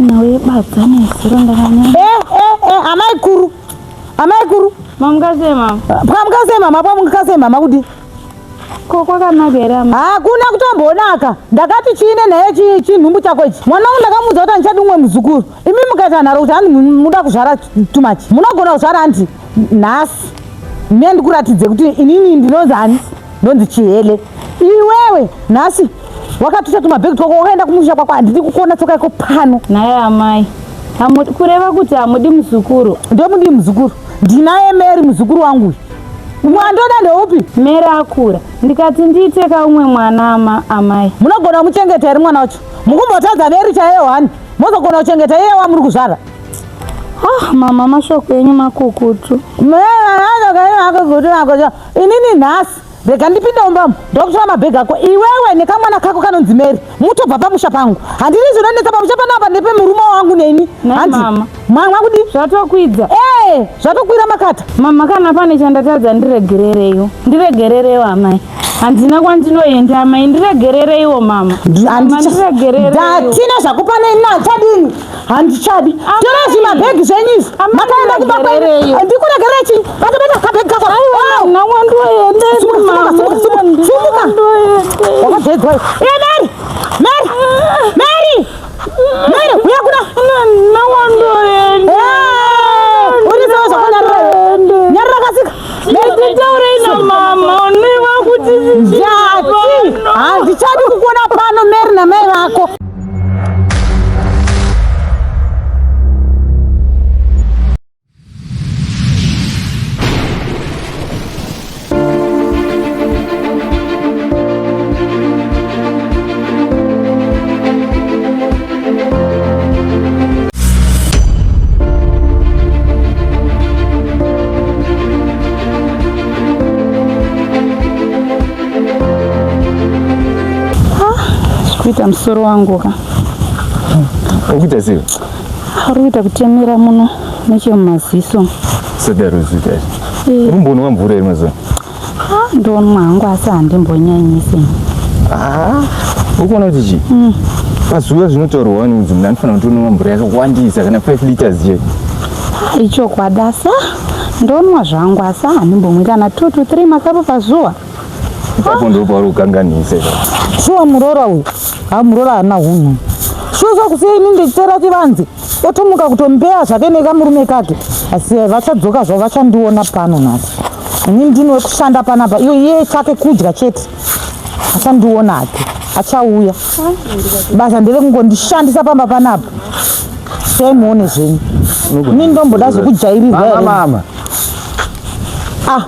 Nhau yebadza nezuro ndakanyanya. Eh, eh, eh, amai kuru. Amai kuru. Mamuka sei mama? Pamuka sei mama? Pamuka sei mama kudi? Ko kwakanaka here amai? Hakuna kutombonaka. Ndakati chiine naye chinhumbu chako ichi. Mwana wangu ndakamuudza kuti handichadi umwe muzukuru. Imi mukaita nharo kuti hanzi muda kuzvara too much. Munogona kuzvara hanti nhasi. Mie ndikuratidze kuti inini ndinonzi ani? Ndonzi Chihele. Iwewe nhasi wakatuta tumabhegi twako wakaenda kumusha kwako handidi kukuona tsoka yako pano. Nhai amai. Hamudi kureva kuti hamudi muzukuru? Ndomudi muzukuru. Ndinaye Mary muzukuru wangu uyu. Mwandoda ndeupi? Mary akura. Ndikati ndiite ka umwe mwana ama, amai. Munogona kumuchengeta here mwana wacho? Mukumbotadza Mary chaiye wani. Mozogona kuchengeta iye wamuri kuzvara. Ah, mama mashoko enyu makukutu. Inini nhasi rega ndipinde mumba umu ndokutora mabhegi ako iwewe nekamwana kako kanonzi Mary mutobva pamusha pangu. Handidi zvinonetsa pamusha panapa ndepe murume wangu neni. Nhai mama. Mama kudi? Zvatokwidza. Eh, zvatokwira makata. Mama kana pane chandatadza ndiregerereiwo. Ndiregerereiwo amai. Handina kwandinoenda amai ndiregerereiwo mama. Mama ndiregerereiwo. Ndatina zvakupa neni handichadini. Handichadi. Tora zvimabhegi zvenyu izvi. Makaenda kumba kwenyu. Ndikuregerere chii? Bata bata kabhegi kako. Aiwa na wandoenda mama. Sumuka. Wakajaidzwa. Eh Mary. Mary. Mary. Mary, uya kuda. Na wandoenda. Eh, uri sawa zvakanyarara. Nyarara kasika. Nditaurei na mama uneva kuti Ndati handichadi kukuona pano Mary namai vako. Kuita musoro wangu ka. Ukuita sei? Uri kuita kutemera muno nechemumaziso. Sadaro zviita izvi. Eh. Urumbonwa mvura here mazuva? Ah, ndonwa hangu asi handimbonyanyisi. Ah, ukuona kuti chii? Mm. Pazuva zvinotaurwa wani kunzi munhu anofanira kutonwa mvura yakawandisa kana 5 liters chete. Ah, ichokwadi asi ndonwa zvangu asi handimbomwi kana 2 to 3 makapu pazuva. Ipapo ndipo pauri kukanganisa ipapo. Shuwa muroora uyu, ha muroora haana hunhu. Shuwa zvakusiya ini ndichitera chivanze, otomuka kutombeya zvake nekamurume kake. Asi vachadzoka zvavo vachandiona pano nhasi. Ini ndini wekushanda panapa, iyo iye chake kudya chete. Achandiona hake, achauya. Basa nderekungondishandisa pamba panapa. Siyai muone zvenyu. Ini ndomboda zvekujairirwa here. Mama. Ah.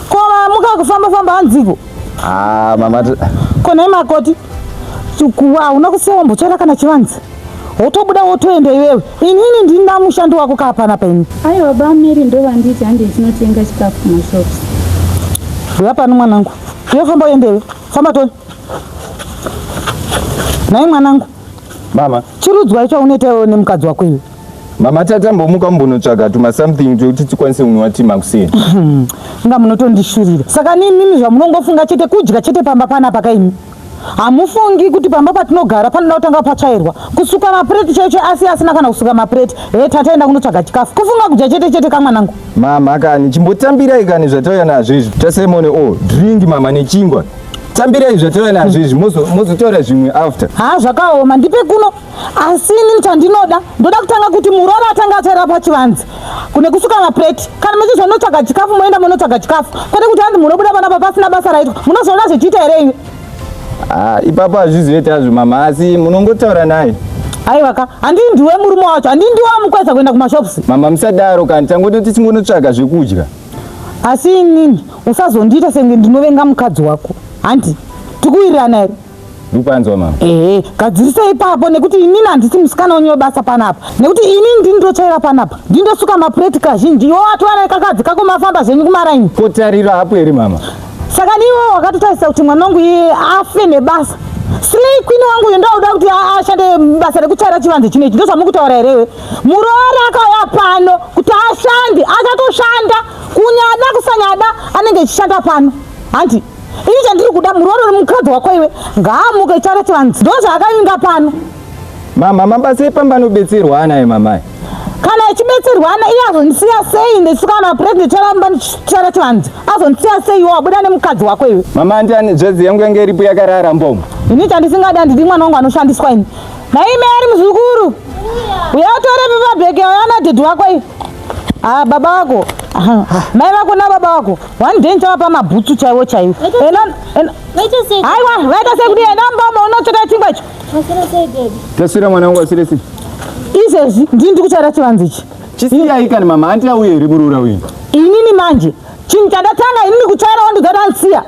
Ko mamuka kufamba famba hanziko? Ah, mama. Ko nhai makoti? Kuwa hauna kusiya wambotsvaira kana chivanze. Wotobuda wotoenda iwewe. Inini ndini ndamushandi wako kaa panapa ini. Aiwa ba Mary ndovanditi hande tinotenga chikafu kumashops. Uya pano mwanangu. Iwe famba uende iwe. Famba toni. Nhai mwanangu. Mama. Chirudzwa icho unoita iwewe nemukadzi wako iwe. Mama tatambomuka mbonotsvaga tuma something twekuti tikwanise kunwa tea makuseni. Inga munotondishurira. Saka nimimi zvamunongofunga chete kudya chete pamba panapa kaimi. Hamufungi kuti pamba patinogara panoda kutanga patsvairwa. Kusuka mapureti chaicho asi asina kana kusuka mapureti. Hee tataenda kunotsvaga chikafu. Kufunga kudya chete chete kamwanangu. Mama kani chimbotambirai kani zvatauya nazvo izvi. Tasemone oh drink mama nechingwa. Tambirai zvatauya nazvo izvi mozotaura zvimwe after. Ha zvakaoma ndipe kuno. Asi inini chandinoda ndoda kutanga kuti muroora atanga atsvaira pachivanze kune kusuka mapureti. Kana muchizonotsvaga chikafu moenda monotsvaga chikafu kwete kuti hanzi munobuda panapa pasina basa raitwa. Munozoona zvichiita here imi? Ah, ipapo hazvizoita hazvo mama asi munongotaura naye. Aiwa ka handii ndiwe murume wacho handii ndiwe wamukweza kuenda kumashops. Mama musadaro kani tangototi tingonotsvaga zvekudya. Asi inini usazondiita senge ndinovenga mukadzi wako hanti tikuwirirana here? Ndikupanzwa mama. Ehe, gadzirisa ipapo nekuti inini handisi musikana wenyu webasa panapa. Nekuti inini ndini ndotsvaira panapa. Ndini ndosuka mapureti kazhinji. Iwe watwara kakadzi kako mafamba zvenyu kumaraini. Kotarira hapo here mama? Saka niwe wakatotarisa kuti mwana wangu iye afe nebasa. Slay queen wangu uyu ndoda kuti ashande basa rekutsvaira chivanze chino ichi. Ndozvamukutaura here iwe? Muroora akauya pano kuti ashande, achatoshanda kunyada kusanyada anenge achishanda pano. Hanti? Ini chandiri kuda muroora uri mukadzi wako iwe ngaamuke chara chivanzi ndozvaakavinga pano. Mama, mabasa epamba anobetserwa anaye mamai. Kana ichibetserwana iye azondisiya sei ndisukana president charamba ndichitara chivanze azondisiya sei iwe wabuda nemukadzi wako iwe. Mama andi hanzvadzi yangu yange iripo yakarara mbomo. Ini chandisingadi handidi mwana wangu anoshandiswa ini. Naime ari muzukuru. Uya utore pepa bag yauya nadhedhi wako iyi. Ah baba wako. Mai vako nababa wako. One day ndichavapa mabhutsu chaiwo chaiwo. Ena ena. Aiwa, vaita sei kuti enda mumba unotsveta chingwa icho. Taswera mwana wangu aswere sei? Izvezvi ndini ndiri kuchaira chivanze ichi. Chisiyai kani mama, hanti auye here muroora uyu? Inini manje chinhu chandatanga inini kutsvaira wandudza kuti andisiya.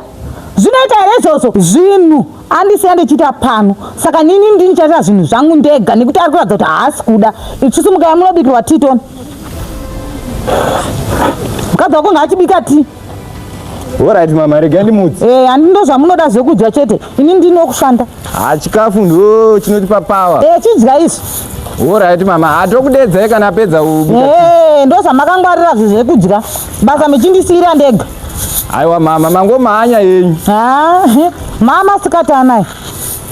Zvinoita here izvozvo? Zvinhu andisiya ndichiita pano. Saka nini ndini chaita zvinhu zvangu ndega nekuti ari kuratidza kuti haasi kuda. Ichisimuka yamunobikirwa tii toni. Mukadzi wako ngaachibika tii. Alright mama, rega ndimutse. Eh, handi ndo zvamunoda zvekudya chete. Ini ndino kushanda. Ha chikafu ndo chinotipa power. Eh, chidya izvi. Alright mama, hatokudedzai kana apedza kubika. Eh, ndo zvamakangwarira zvi zvekudya. Basa mechindisiira ndega. Aiwa mama, mangomhanya yenyu. Ha, mama masikati anaya.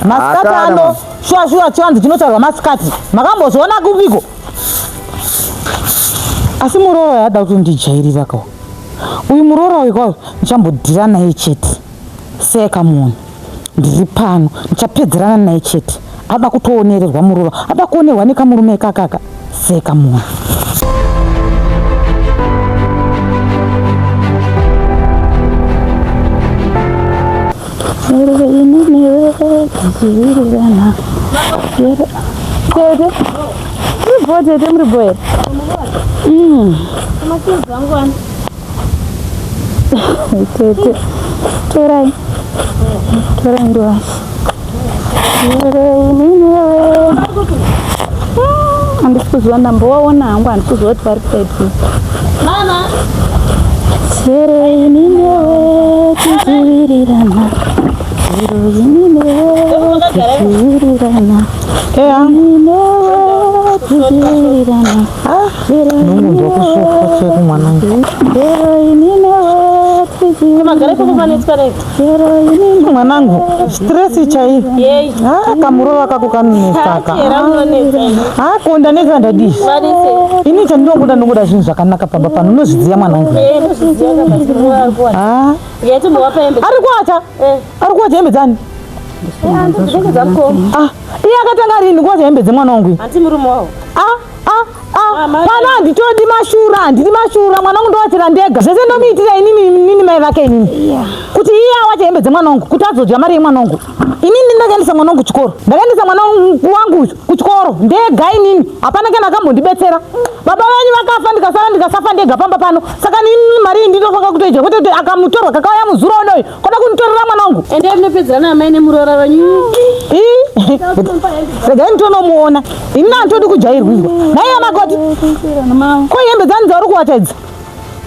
Masikati ano, shuwa shuwa chivanzi chinotaurwa masikati. Makambozviona kupiko? Asi muroora yada kutondijairira kawo. Uyu muroora uyu kwayo ndichambodhira naye chete. Seka munhu. Ndiri pano ndichapedzerana naye chete. Ada kutoonererwa muroora. Ada kuonerwa nekamurume kakaka. Seka munhu. Tete, muri bho tete, muri bho here? Mm. Tete, torai, torai ndiwashe. Handisi kuziva ndambowaona hangu handisi kuziva kuti vari kusaiti. Mama. Chero ini newe tichiwirirana. Chero ini newe tichiwirirana. Ini newe tichiwirirana. Ndinongonzwa kusofwa chaiko mwanangu. Mwanangu, stress chaiyo. Ah, kamurova kako kanonetsaka. Ah, ko ndanetsa ndadii? Ini chandinongoda ndongoda zvinhu zvakanaka pamba pano. Unozviziva mwanangu. Ah. Ari kuwacha? Ari kuwacha hembe dzani? Ah, iye akatanga rini kuwacha hembe dzemwana wangu? Ah, ah, ah, pano handitodi mashura, handidi mashura. Mwana wangu ndowachira ndega. Zvese ndomuitira inini, inini mai vake inini. Kuti iye awache hembe dzemwana wangu, kuti azodya mari yemwana wangu. Inini ndakaendesa mwana wangu kuchikoro. Ndakaendesa mwana wangu kuchikoro ndega inini. Hapana kana akambondibetsera. Baba venyu vakafa ndikasara ndikasafa ndega pamba pano. Saka inini mari iyi ndinofanira kutoidya kwete kuti akamutorwa kakauya muzuro unoyu koda kunditorera mwana wangu. Endai munopedzerana amai nemuroora wenyu. Ii, regai nditonomuona. Ini handitodi kujairwirwa. Nhai amakoti. Ko hembe dzani dzauri kuwacha idzi?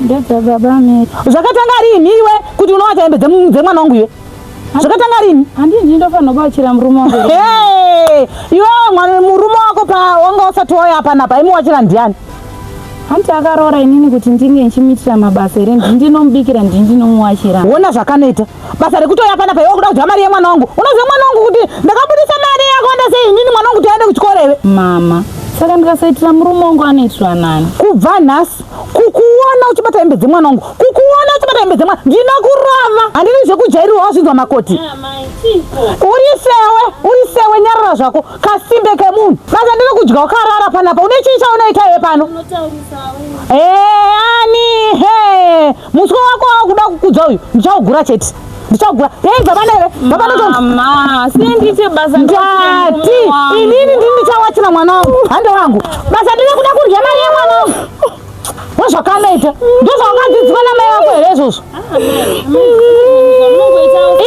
Ndedzababa Mary. Zvakatanga rini iwe kuti unowacha hembe dzemwana wangu iwe? Zvakatanga rini? Handini ndofanirwa kuwachira murume wangu. Hey, iwe mwana murume wako pa wanga usati wauya panapa imuwachira ndiani? Hanti akaroora inini kuti ndinge ndichimuitira mabasa here? Ndini ndinomubikira, ndini ndinomuwachira. Wona zvakanoita basa rekutouya panapa iwe kuda kudya mari yemwana wangu. Unoziva mwana wangu kuti ndakabudisa mari yakawanda sei inini mwana wangu kuti aende kuchikoro here? Mama, saka ndikasaitira murume wangu anoitirwa nani? Kubva nhasi kukuona uchibata hembe dzemwana wangu, kukuona uchibata hembe dzemwana, ndinokurova. Handidi zvekujairirwa wazvinzwa makoti. Uri sewe, uri sewe, nyarara zvako kasimbe kemunhu. Basa ndiri kudya wakarara panapa, une chii chaunoita iwe pano? Ani he, muswe wako wakuda kukudza uyu, ndichaugura chete. Ndichaugura. Hey, baba nere, baba ndoto. Mama, siye ndiite basa Ndati, inini ndini ndichawachira mwana wangu, hande wangu. Basa ndiri kuda kudya mari yemwana wangu. Ndozvakanoita. Ndozvawakadzidziswa namai vako here izvozvo?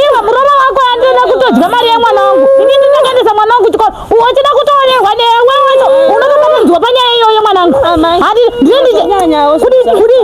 Iwe muromo wako andina kutodya mari yemwana wangu. Ini ndinakaendesa mwana wangu kuchikoro. Uchida kutoonerwa newe wacho. Unotobatanidzwa panyaya iyoyo mwanangu. Handi ndini kudi kudi.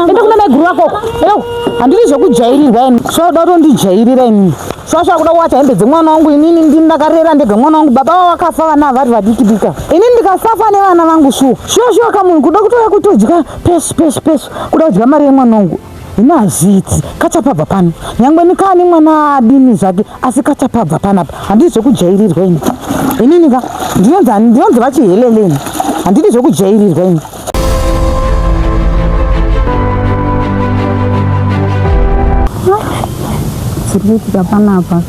Enda kuna maiguru wako uko. Enda handidi zvekujairirwa ini. Svoda kutondijairira ini. Svasva kuda kuwacha hembe dzemwana wangu inini ndini ndakarera ndega mwana wangu. Baba vavo vakafa vana vari vadiki dika. Ini ndikasafa nevana vangu shuwa. Shuwa shuwa kamunhu kuda kutouya kutodya pesu pesu pesu. Kuda kudya mari yemwana wangu. Ini hazviiti. Kachapabva pano. Nyangwe nikani mwana adini zvake asi kachapabva panapa. Handidi zvekujairirwa ini. Inini ka ndinonzi ani? Ndinonzi vachihelele ini. Handidi zvekujairirwa ini. Zviri kuitika panapa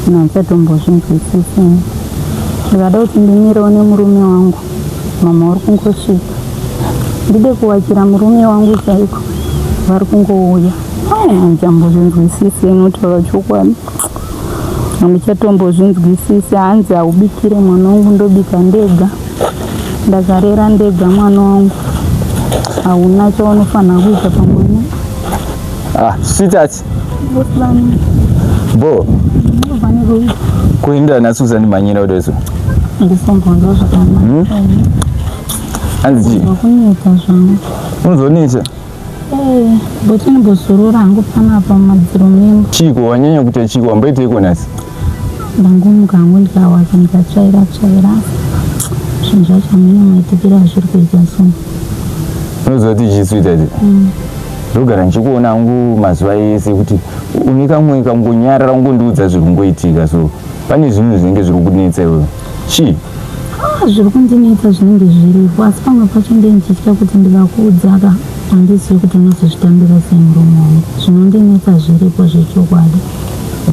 ini handichatombozvinzwisisi. Ndikada kuti ndimirewo nemurume wangu mama vari kungosvika. Ndide kuwachira murume wangu chaiko vari kungouya. Handichambozvinzwisisi inotaura chokwadi. Handichatombozvinzwisisi hanzi haubikire mwana wangu ndobika ndega. Ndakarera ndega mwana wangu. Hauna chaunofanira kuita pamwana. Ah, sweetheart. Bo. Kuenda nhasi usandimhanyira kudeso. Ndisimbonzwa zvakanaka. Hmm? Hanzi chii? Kuneta zvangu. Unozoneta? Eh, but ndimbozorora hangu panapa mumadziro memba. Chiko wanyanya kuita chiko wamboiteiko nhasi? Ndangomuka hangu ndikawacha ndikatsvaira tsvaira. Zvinhu zvacho hameno maitikiro azviri kuita so. Unoziva kuti chii sweetheart? Mm. Ndogara ndichikuona hangu mazuva ese kuti une kamwe kangonyarara ungondiudza zviri kungoitika so pane zvinhu zvinenge zviri kunetsa iwewe. Chii? Ah, zviri kundinetsa zvinenge zviripo asi pamwe pacho ndee ndichitya kuti ndikakuudza ka handizivi kuti unozozvitambira sei murume wangu. Zvinondinetsa zviripo zvechokwadi.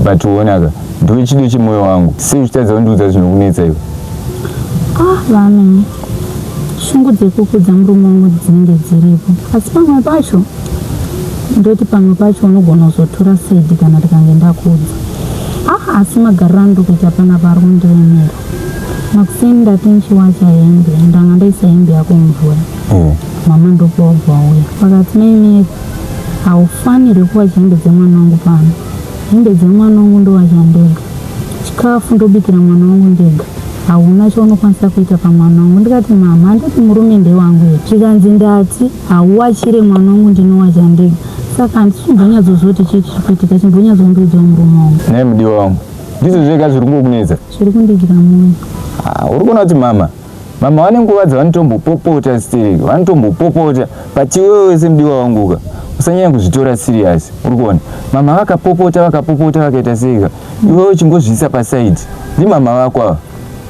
But uonaka ndiwe chido chemoyo wangu sei uchitadza kundiudza zvinokunetsa iwe? Ah, vamwe shungu dzekukudza murume wangu dzinenge dziripo asi pamwe pacho ndoti pamwe pacho unogona kuzotora saidi kana ndikange ndakuudza. Ah, asi magariro andiri kuita panapa ari kundiremera. Makuseni ndati ndichiwacha hembe ndanga ndaisa hembe yako mumvura mm. Mama ndopawabva wauya vakati mai Mary haufanirwi kuwacha hembe dzemwana wangu pano hembe dzemwana wangu ndowacha ndega chikafu ndobikira mwana wangu ndega hauna chaunokwanisa kuita pamwana wangu ndikati mama handiti murume ndewangu here zvikanzi ndati hauwachire mwana wangu ndinowacha ndega saka handisi kumbonyatsoziva kuti chii chiri kuitika chimbonyatsondiudzawo murume wangu Nhai mudiwa wangu ndizvo zvega zviri kungokunetsa zviri kundidya mwoyo Ah, uri kuona kuti mama mama vane nguva dzavanotombopopota stereki vanotombopopota but iwewe semudiwa wanguka usanyanya kuzvitora serious uri kuona mama vakapopota vakapopota vakaita seika iwewe uchingozviisa pasaidi ndimama vako ava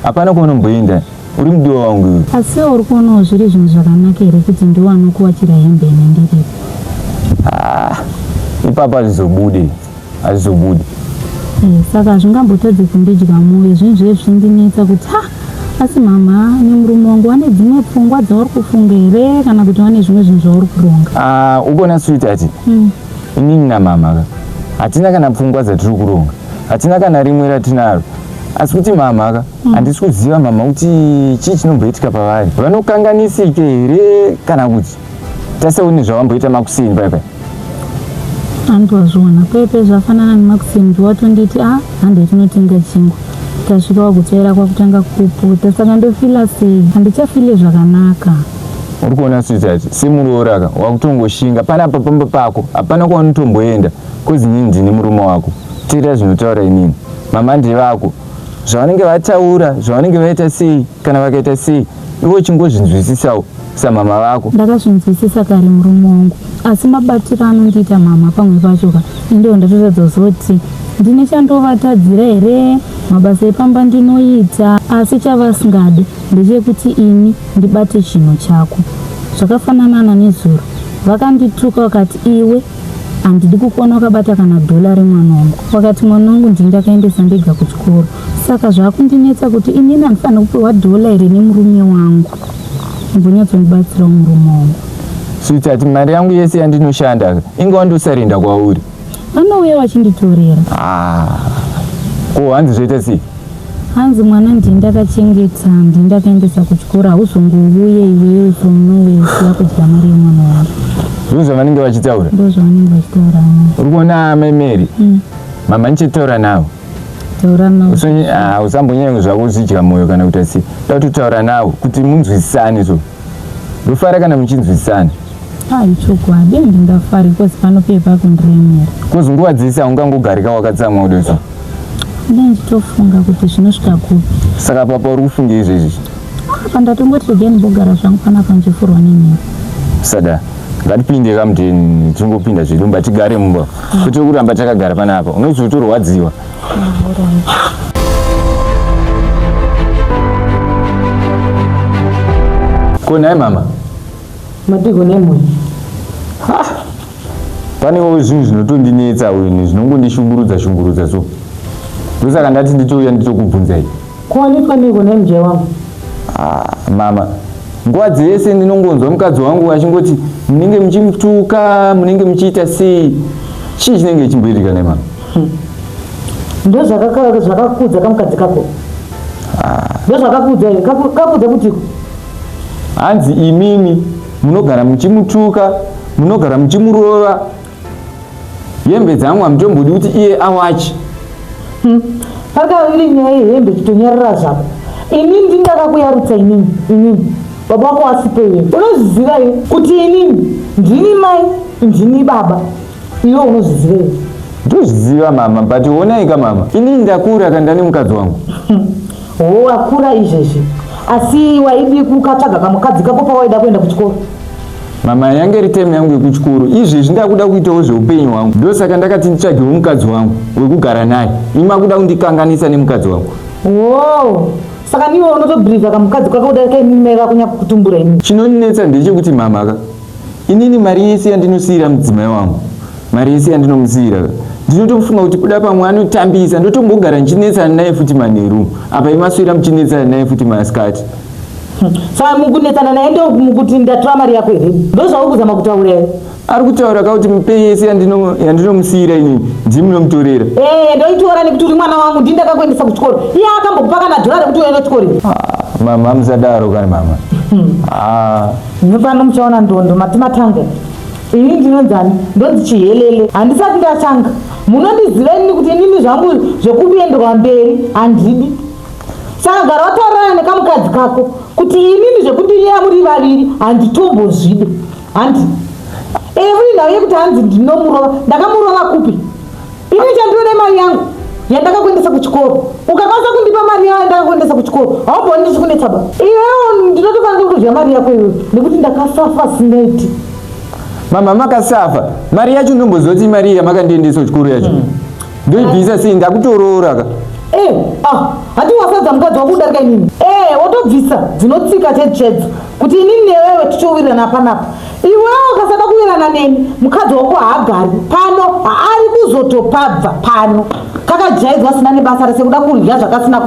hapana kwaunomboenda uri mudiwa wangu iwe asi uri kuonawo zviri zvinhu zvakanaka here kuti ndiwo anokuwachira hembe ini ndiripo ah, ipapo hazvizobude hazvizobudi eh, saka hazvingambotadze kundidya mwoyo zvinhu zviye zvichindinetsa kuti ha asi mama nemurume wangu vane dzimwe pfungwa dzauri kufunga here kana kuti vane zvimwe zvinhu zvauri kuronga ah, ukona sweetheart mm. Inini namama ka hatina kana pfungwa dzatiri kuronga, hatina kana rimwe ratinaro asi kuti mama ka mm. handisi kuziva mama kuti chii chinomboitika pavari, vanokanganisike here kana kuti taseone zvavamboita makuseni paya paya andwazviona pepe zvafanana nemakuseni watonditi a ah, handei tinotenga chingwa tasvika wakutsvaira kwakutanga kuputa saka ndofila sei handichafile zvakanaka Uri kuona sweetheart, semuroora ka wakutongoshinga panapa pamba pako hapana kwaunotomboenda cause inini ndini murume wako. Teerera zvinotaura inini. Mama ndevako. Zvavanenge vataura, zvavanenge vaita sei kana vakaita sei iwe uchingozvinzwisisawo samama vako. Ndakazvinzwisisa kare murume wangu asi mabatiro anondiita mama pamwe pacho ka indiwo ndatotadza kuzoti ndine chandovatadzira here mabasa epamba ndinoita asi chavasingade ndechekuti ini ndibate chinhu chako. Zvakafanana nanezuro vakandituka vakati iwe handidi kukuona wakabata kana dhola remwana wangu. Vakati mwana wangu ndini ndakaendesa ndega kuchikoro saka zvakundinetsa kuti inini handifanira kupiwa dhola here nemurume wangu. Imbonyatsondibatsirawo murume wangu. Sweetheart, mari yangu yese yandinoshanda inga wandosarenda kwauri. Vanouya vachinditorera. Ah, ko hanzi zvoita sei? Hanzi mwana ndini ndakachengeta, ndini ndakaendesa kuchikoro, hauzongouye iwewe from nowhere uchiuya kudya mari yemwana wangu. Ndizvo zvavanenge vachitaura? Ndizvo zvavanenge vachitaura. Uri kuona mai Mary? Mm. Mama ndichitaura navo. Taura navo. Ah, usambonyanya zvako kuzvidya moyo kana kuita sei. Ndoda navo kuti munzwisisane so. Ndofara kana muchinzwisisana. Ah, ichokwadi ndingafari because pano peye pakundiremera. Because nguva dzese haungangogarika wakatsamwa kudai so. Ndichitofunga kuti zvinosvika kupi. Saka papa uri kufunga izvezvi? Apa ndatongoti regai ndimbogara zvangu panapa ndichifurwa nemhepo. Sada ngatipinde kamuteni tingopinda zvedu mumba tigare mumba kwete kuramba takagara panapa unozotorwadziwa. Ko nhai mama? Madiko nemhuri. Ha! Panewo zvinhu zvinotondinetsa ini zvinongondishungurudza shungurudza so. Ndosaka ndati nditouya nditokubvunzai. Ko wanetswa neiko nhai mujaya wangu? Ah, mama. Nguva dzese ndinongonzwa mukadzi wangu achingoti munenge muchimutuka, munenge muchiita sei? Chii chinenge chimboitika nhai mama? Hmm. Ndozvakakudza kamukadzi kako. Ah. Ndozvakakudza kakudza kuti hanzi imimi munogara muchimutuka munogara muchimurova hembe dzangu hamutombodi kuti iye awachi hmm. Paka iri nyaya yehembe chitonyarara zvako inini ndindakakuyarutsa inini inini baba wako wasipo iwe unozviziva iwe kuti inini ndini mai ndini baba iwe unozviziva iwe ndozviziva mama but onaika mama inini ndakura kandane mukadzi wangu hmm. Hoo wakura izvezvi asi waidii kukatsvaga kamukadzi kako pawaida kuenda kuchikoro? Mama yange iri time yangu yekuchikoro izvezvi ndakuda kuitawo zveupenyu hwangu ndosaka ndakati nditsvagewo mukadzi wangu wekugara naye imi makuda kundikanganisa nemukadzi wangu. Hoo saka niwe unotobhilivha kamukadzi kako kudarika inini mai vako nyakukutumbura inini. Chinondinetsa ndechekuti mama ka Inini mari yese yandinosiira mudzimai wangu, mari yese yandinomusiira ndinotofunga kuti kuda pamwe anotambisa, ndotombogara ndichinetsana naye futi manheru apa imaswera muchinetsana naye futi masikati. Hmm. Saka mukunetsana naye ndomukuti ndatora mari yako here? Ndozvauri kuzama kutaura here? Ari kutaura ka kuti mupe yese yandinomusiira inini ndimi munomutorera. Eh, ndoitora nekuti uri mwana wangu ndini ndakakuendesa kuchikoro. Iye akambokupa kana dhora rekuti uende kuchikoro. Ah, mama musadaro kani mama. Hmm. Ah. Zvino muchaona ndondo mati matanga. Ini ndinonzani? Ndonzi Chihelele. Handisati ndatanga. Munondiziva inini kuti inini zvangu zvekuenderwa mberi handidi. Saka gara wataurirana nekamukadzi kako kuti inini zvekundiyeya muri vaviri handitombozvidi. Handi. Every nhau yekuti hanzi ndinomurova. Ndakamurova kupi? Ini chandinoda mari yangu yandakakuendesa kuchikoro. Ukakwanisa kundipa mari yayo yandakakuendesa kuchikoro, haumbooni ndichikunetsa ba. Iwewo ndinotofanira kutodya mari yako iwewe nekuti ndakasafa sineti. Mama makasafa. Mari yacho ndomboziva kuti imari yamakandiendesa kuchikoro yacho. Hmm. Ndoibvisa sei ndakutoroora ka. Eh, ah, hati wasadza mukadzi wako kudarika inini. Eh, wotobvisa dzinotsika chechedzo kuti inini newewe tichowirirana panapa. Iwewe ukasada kuwirana neni mukadzi wako haagari pano haari kuzotopabva pano kakajaidzwa asina nebasa rese kuda kudya zvakasina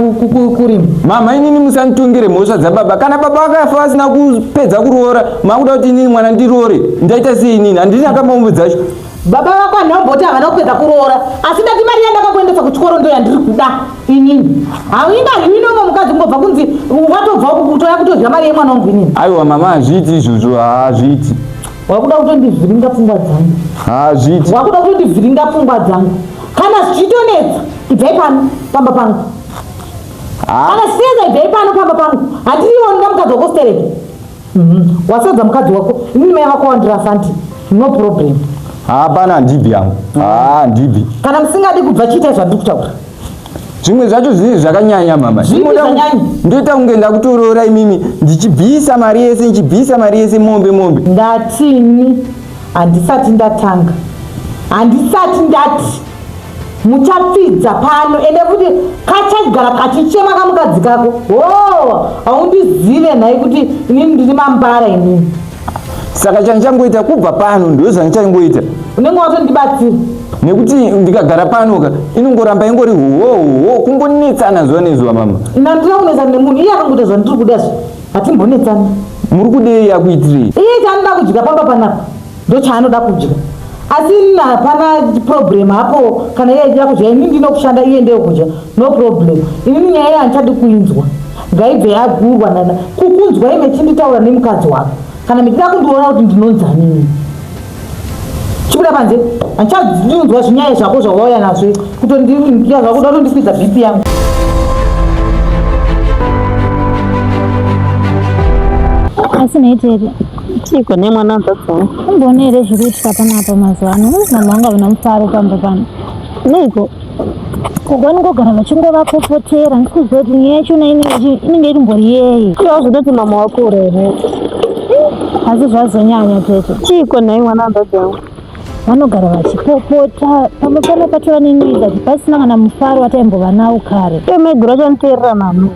kurima. Mama inini musanditongere mhosva dzababa kana baba vakafa vasina kupedza kuroora makuda kuti inini mwana ndiroore ndaita sei inini handina kamombe dzacho. Baba vako handamboti havana kupedza kuroora asi ndati mari yandakakuendesa kuchikoro ndo yandiri kuda inini hauingarwi nomwe mukadzi kungobva kunzi watobva uku kutoya kutodya mari yemwana wangu inini. Aiwa mama hazviiti izvozvo hazviiti. Wakuda kutondivhiringa pfungwa dzangu. Hazviiti. Wakuda kutondivhiringa pfungwa dzangu. Kana zvichitonetsa ibvai pano pamba pangu. Kana zvichitonetsa ibvai pano pamba pangu. Handiriwo nda mukadzi wako stereki. Mhm. Wasadza mukadzi wako inini mai vako wandirasa anti no problem. Hapana handibvi yangu. Ah handibvi. Kana musingadi kubva chiitai zvandiri kutaura. Zvimwe zvacho zvinenge zvakanyanya mama. Zvipi zvanyanya? Ndoita kunge ndakutoroora imimi ndichibvisa mari yese ndichibvisa mari yese mombe mombe. Ndatini handisati ndatanga. Handisati ndati muchapfidza pano ende futi kachagara kachichema kamukadzi kako hoo haundizive nhai kuti inini ndiri mambara inini saka chandichangoita kubva pano ndo zvandichangoita unenge watondibatsira nekuti ndikagara pano ka inongoramba ingori hohoho kungonetsana zuva nezuva mama nandira kunetsana nemunhu iye akangoita zvandiri kuda zve hatimbonetsana muri kudei akuitirei iye chaanoda kudya pamba panapa ndochaanoda kudya asi ini hapana problem hapo kana iye achida kudya ini ndinokushanda iye ndeyokudya no problem inini nyaya iye handichadi kuinzwa ngaibve yagurwa nana kukunzwa ime chinditaura nemukadzi wako kana michida kundiona kuti ndinonzanini chibuda panze handichadinzwa zvinyaya zvako zvawauya nazvo kutondiya zvako kuda kutondikwidza bp yangu asi nhaitete Chiko nemwana hanzvadzi wangu. Umboona here zviri kuitika panapa mazuva ano? Mama vangu havana mufaro pamba pano. Neiko? Gogo vanongogara vachingovapopotera ndisi kuziva kuti nyaya yachona inenge irimbori yei. Iwe wazototi mama wakura here? Asi zvazonyanya tete. Chiko nhai mwana hanzvadzi yangu? Vanogara vachipopota pamba pano patova nenyika pasina kana mufaro wataimbova nawo kare. Iwe maiguru vachanditeerera mama.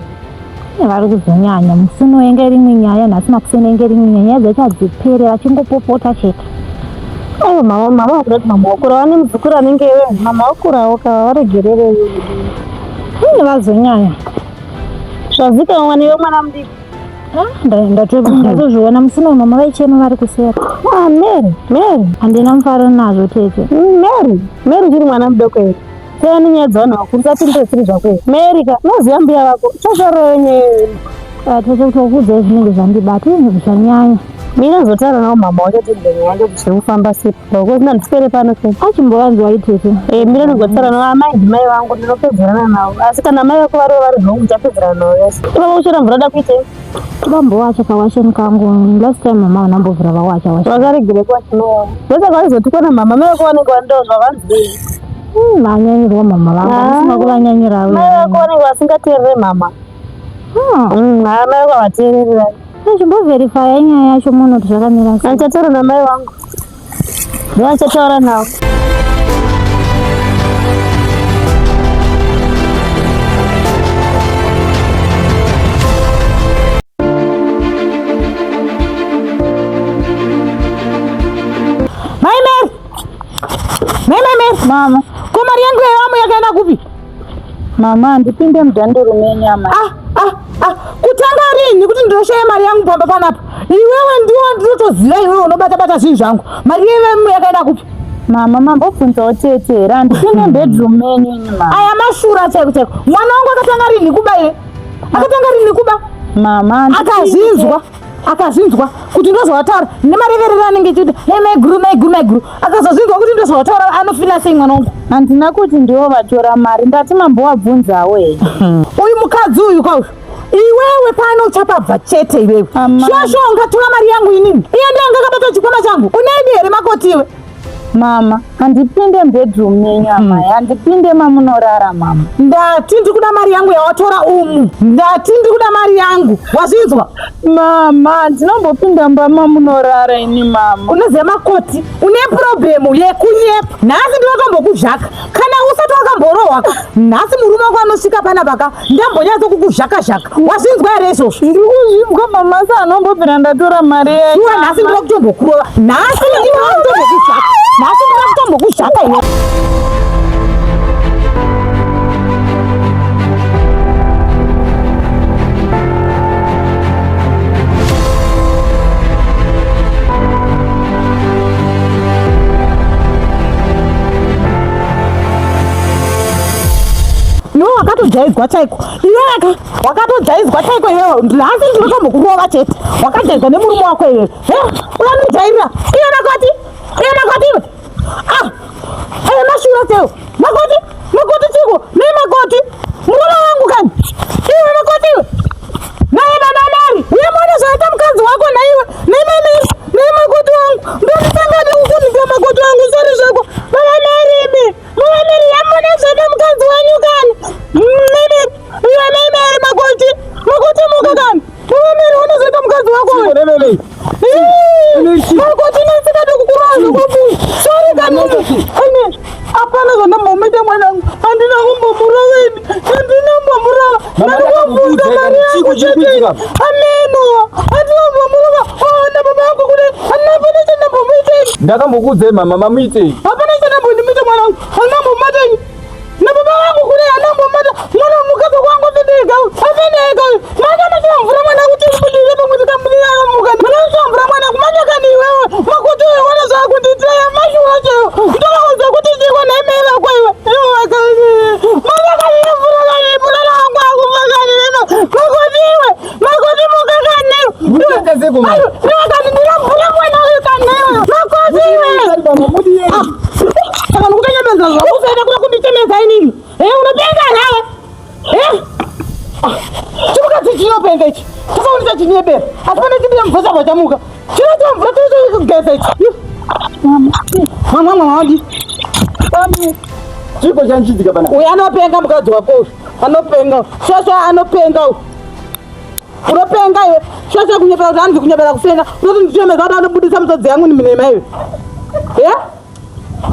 Vari kuzonyanya musi unoenge rimwe nyaya nhasi makuseni enge rimwe nyaya nyaya dzacho hadzipere vachingopopota chete. Aiwa mama mama vakuda kuti mama wakura vane muzukuru anenge iwe mama wakurawo ka varegererei. Ini vazonyanya. Zvazikanwa newe mwana mudiki. Ah, ndatozviona musi uno mama vaichema vari kuseri. Ah, Mary, Mary. Handina mufaro nazvo tete. Mary, Mary uchiri mwana mudoko here? Siyana nenyaya dzevanhu vakuru usapindure zvisiri zvako iwe. Mary ka, unoziva mbuya vako. Chosvorove nyaya iyoyo. Ah, tete kutokuudzai zvinenge zvandibata izvi zvanyanya. Mina ndozotaura navo mama wacho tinzwe nyaya yacho kuti zviri kufamba sei. Because ndandiswere pano sei. Achimbovanzwai tete. Eh, mina ndozotaura navo amai ndimai vangu ndinopedzerana navo. Asi kana mai vako varivo vari wrong ndichapedzerana navo vese. Ipapa kuchera mvura da kuitei? Vambowacha kawasheni kangu last time mama vanambovhura vawacha wacha. Vakaregere kuwacha mai vangu. Ndosaka vaizotukwa namama mai vako vanenge vandozva vanzwei. Vanyanyirwa mama vangu handisina kuvanyanyira. Mai vako vanenge vasingateerere mama. Haa mai vako havateereri. Chimbovherifaya nyaya yacho muone kuti zvakamira sei. Andichataura namai vangu. Ndoachataura navo. Mai Mary! Mai Mai Mary! Mama. Ko mari yangu yevamu yakaenda kupi? Mama, ndipinde mudhanduru menyu amai. Ah, ah, ah. Kutanga rini kuti ndinoshaya mari yangu pamba panapa? Iwewe ndiwo ndinotoziva iwewe unobata bata zvinhu zvangu. Mari yevamu yakaenda kupi? Mama, mambobvunzawo tete here? Handipinde bedroom menyu ini mama. Aya mashura chaiko chaiko. Mwana wangu akatanga rini kuba iwe? Akatanga rini kuba? Mama, akazvinzwa akazvinzwa kuti ndozvawataura nemareverero anenge achiita hey maiguru maiguru maiguru akazozvinzwa kuti ndozvawataura anofila sei mwana wangu handina kuti ndivo vatora mari ndati mambowabvunzawo here uyu mukadzi uyu kauyu iwewe pano uchapabva chete iwewe shuwa shuwa ungatora mari yangu inini iye ndiye anga akabata chikwama changu uneidi here makoti iwe Mama, handipinde mubedroom menyu amai, handipinde mamunorara mama. Ndati ndikuda mari yangu yawatora umu. Ndati ndikuda mari yangu. Wazvinzwa? Mama, ndinombopinda mumba mamunorara ini mama. Unoziva makoti, une problemu yekunyepa. Nhasi ndinotombokuzhaka. Kana usati wakamborohwa ka, nhasi murume wako anosvika panapa ka, ndambonyatso kukuzhaka zhaka. Wazvinzwa here izvozvo? Ndiri kuzvinzwa mama, asi anombobvira ndatora mari yenyu. Iwe nhasi ndinoda kutombokurova. Nhasi ndinoda kutombokuzhaka. Nhasi ndinoda kutombokuzhaka iwe. Iwe wakatojaidzwa chaiko iweka wakatojaidzwa chaiko iwewe nhasi ndinotombokurova chete wakajaidzwa nemurume wako iwewe unondijairira iwe makoti iwe makoti iwe ah iwe mashura chaiwo makoti makoti chiko nei makoti murume wangu kani iwe makoti iwe naye baba mari uye muone zvaita mukadzi wako naiwe nememe nemakoti wangu ndondisangane kukundipa makoti wangu sori zvako baba mari imi Mama Mary yamona zvada mukadzi wenyu kani. Mimi iwe mai Mary makoti. Makoti muka kani. Mama Mary unozoita mukadzi wako uyu. Makoti nesingade kukurova zvakwabui. Sorry kani. Ane hapana zvandambomuita mwanangu. Handina kumbomurova ini. Handina kumbomurova. Ndakubvunza mari yangu chete. Ameno. Handina kumbomurova. Oh, nababa vangu kudai. Handina hapana chandambomuita ini. Ndakambokuudzai mama mamuitei? Hapana chandambondimuita mwana wangu. Handambomubata ini. Nababa vangu kudai handambomubata. Mwana mukadzi wangu afendeka uyu. Afendeka uyu. Manga machira mvura mwana kuti mubudire pamwe tikamudira akamuka. Mwana machira mvura mwana kumanya kani iwewe. Makuti uyu wana zvakundiitira mashuwa chaiwo. Ndinoudza kuti chiko nhai mai vako iwe. Iwe kani. Manga kani mvura kani mwana wangu akufa kani. Makuti iwe. Makoti muka kani. Mutenga seko mama. Iwe kani ndira mvura mwana uyu kani iwe. Makoti iwe. Mama mudie. Saka ndikutenyemedza zvako usaita kuda kunditemedza inini. Eh unopenga nawe. Eh? Chimukadzi chinopenga ichi. Chakaonesa chinyebera. Asi pane chipinda mvura chabva chamuka. Chinoita mvura chinoita ichi. Mama mama mama wadi. Chiko chanchitika pana. Uyu anopenga mukadzi wako uyu. Anopenga. Shasha anopenga uyu. Unopenga iwe. Shasha kunyepera kuti hanzi kunyepera kufenga. Unoti ndichemedza kuti anobudisa misodzi yangu minema iwe. Yeah?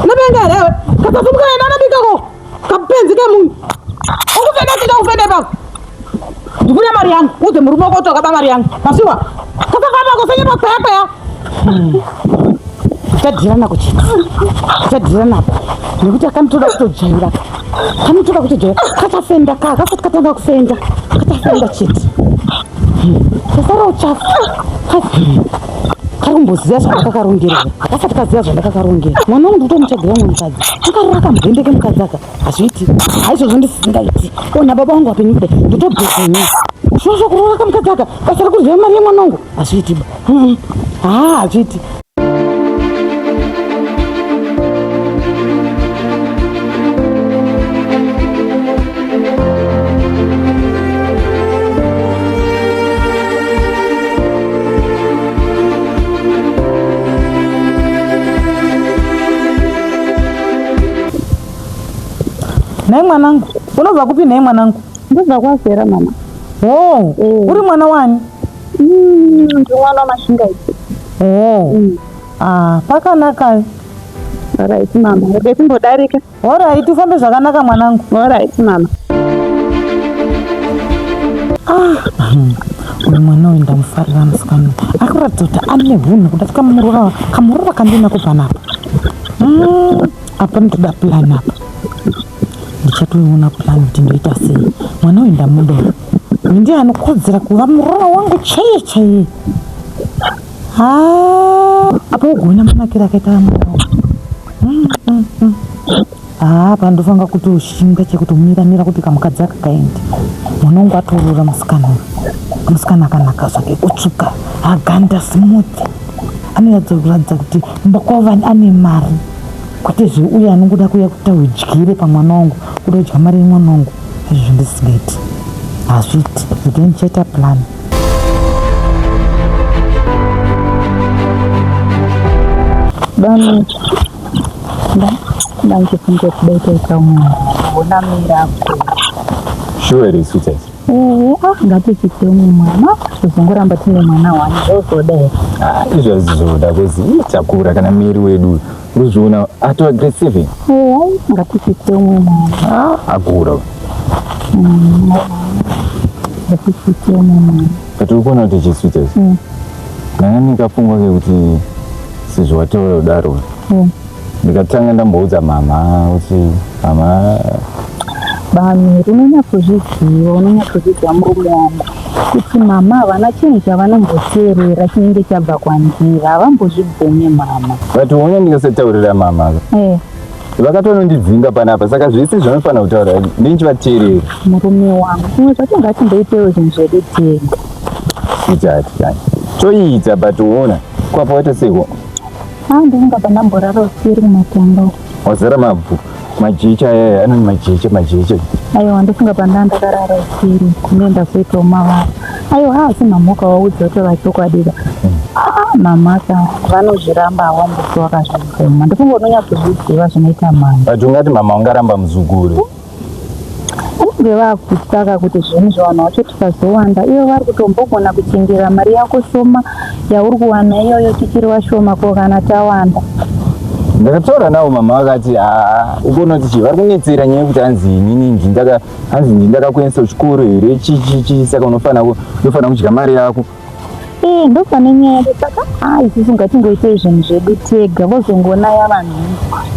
Unopenga here iwe? Kasasumuka enda anobika ko. Kapenzi kemunhu. Ukufenda chita kufenda ipapo. Ndikuda mari yangu. Udze murume wako kuti wakaba mari yangu. Masiwa. Kasafamba kusenyepa kwaya kwaya. Tichadhira nako chete. Tichadhira nako. Nekuti akanotoda kutojaira. Kanotoda kutojaira. Kachafenda ka, kasati katanga kufenda. Kachafenda chete. Kasara uchafu. Kari kumboziva zvandakakarongera. Kasati kaziva zvandakakarongera. Mwana wangu ndikutomutsvagira umwe mukadzi. Akarora kamubhembe kemukadzi aka. Hazviiti. Haizvozvo ndisingaiti. Ona baba wangu vapenyu kudai. Ndotobheka Shuwa shuwa kuroora kamukadzi aka. Basa rekudya mari yemwana wangu. Hazviiti ba. Haa hazviiti. Nhai mwanangu, unobva kupi nhai mwanangu? Ndobva kwazera mama. Oh, mm. Uri mwana wani? Mm, ndiri mwana waMashingaidze. Oh. Mm. Ah, pakanaka. Alright mama, rege timbodarika. Alright, ufambe zvakanaka mwanangu. Alright mama. Ah, uyu mwana uyu ndamufarira musikana ari kuratidza kuti ane hunhu kuda kamurora kamurora kandinako panapa apa ndotoda plan apa ndichatoiona plan kuti ndoita sei mwana uyu ndamuda uyu ndiye anokodzera kuva muroora wangu chaiye chaiye haa apa ugoona manakiro akaita mwana mm, mm, mm. Haa apa ndofanira kutoshinga chekutomira mira kuti kamukadzi aka kaende. Mwana wangu atoroora musikana uyu. Musikana akanaka zvake kutsvuka, aganda smooth. Anonyatso kuratidza kuti kumba kwavo ane mari. Kwete zveuya anongoda kuuya kuita udyire pamwana wangu, kuda kudya mari yemwana wangu. Izvo zvindisingaiti. Hazviiti. Regai ndichaita plan. Bani Ndandifunge kudai taita umwe ona miracle. Sure here sweetheart? Eh, ah ngatichite umwe mwana tozongoramba tine mwana wani zvozoda here? Ah, izvo hazvizoda kozi takura kana miri wedu urikuzviona ato aggressive. Eh, ai ngatichite umwe mwana. Ah, akura. Ngatichite umwe mwana. But uri kuona kuti chi sweetheart? Ndanga ndikafunga kekuti sezvo wataura kudaro ndikatanga ndamboudza mama kuti mama Bamiri unonyatsozviziva unonyatsozviziva murume wangu kuti mama havana chinhu chavanomboteerera chinenge chabva kwandiri havambozvibvume mama. But uona ndikasataurira mama Eh, vakatonondidzinga panapa saka zvese zvanofanira kutaura ndinchivateerera. Murume wangu zvimwe zvacho ngatimboitewo zvinhu zvedu tega. Sweetheart kani toiita but uona kwapa waita seiko Ah, ndinonga pandamborara usiri kumatanga uko. Wazara mabvu majecha aya anoni majecha majecha. Aiwa ndofunga pandaa ndakarara usiri kune ndazoitawo mavara. Aiwa asi mama ukawaudza kutova chokwadi ka. Ah, mama ka vanozviramba hawambofi wakazvibvuma. Ndofunga unonyatsozviziva zvinoita mama. But ungati mama ungaramba muzukuru. Vanenge vakutsvaka kuti zvinhu zvavanhu vacho tikazowanda ivo vari kutombogona kuchengera mari yako shoma yauri kuwana iyoyo tichiri vashoma ko kana tawanda. Ndakataura navo mama vakati haa ukuona kuti chii vari kunetsera nyaya yekuti hanzi inini ndindaka hanzi ndindakakuendesa kuchikoro here chii chii chii saka unofanira unofanira kudya mari yako. Eh, ndopane nyaya yacho saka ah isusu ngatingoitei zvinhu zvedu tega vozongonaya vanhu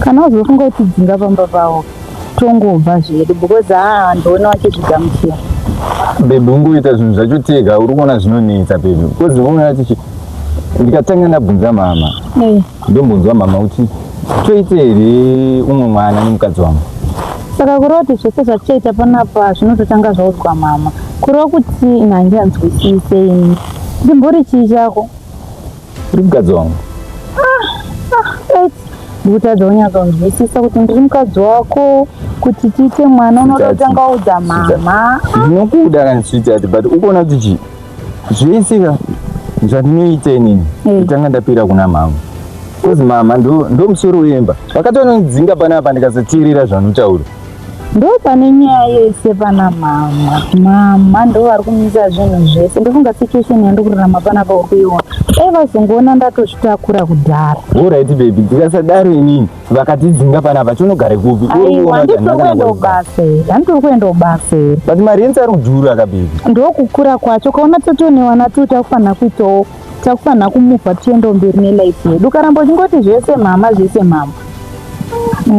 kana vazofunga kutidzinga pamba pavo tongobva zvedu because haa handioni vachizvigamuchira. Baby ungoita zvinhu zvacho tega uri kuona zvinonetsa baby because unoona tichi ndikatanga ndabvunza mama Eh. ndombonzwa mama kuti toite here umwe mwana nemukadzi wangu Saka kureva kuti zvese zvatichaita panapa zvinototanga zvaudzwa mama. Kureva kuti ini handinzwisise ini. Ndimbori chii chako? Uri mukadzi wangu. Ah, ndikutadza kunyatsonzwisisa kuti ndiri mukadzi wako kuti tiite mwana unoda kutanga waudza mama. Ndinokuda kani sweetheart but ukuona kuti chii? Zvese ka zvandinoita inini kutanga ndapira kuna mama. Cause mama ndo ndo musoro wemba. Vakatonondidzinga panapa ndikasateerera zvanotaura. Ndo pane nyaya yese pana mama. Mama ndo vari kumisa zvinhu zvese. Ndofunga situation yandiri kurarama panapa uri kuiona. Dai vazongoona ndatozvitakura kudhara. Alright baby, ndikasadaro inini vakatidzinga panapa tinogare kupi? Aiwa, handitiri kuenda kubasa here? Handitiri kuenda kubasa here? But mari yenzi ari kudhura ka baby. Ndokukura kwacho ukaona totonewana tu takufanira kuitawo takufanira kumuvha tichiendawo mberi nelife yedu. Ukaramba uchingoti zvese mama zvese mama.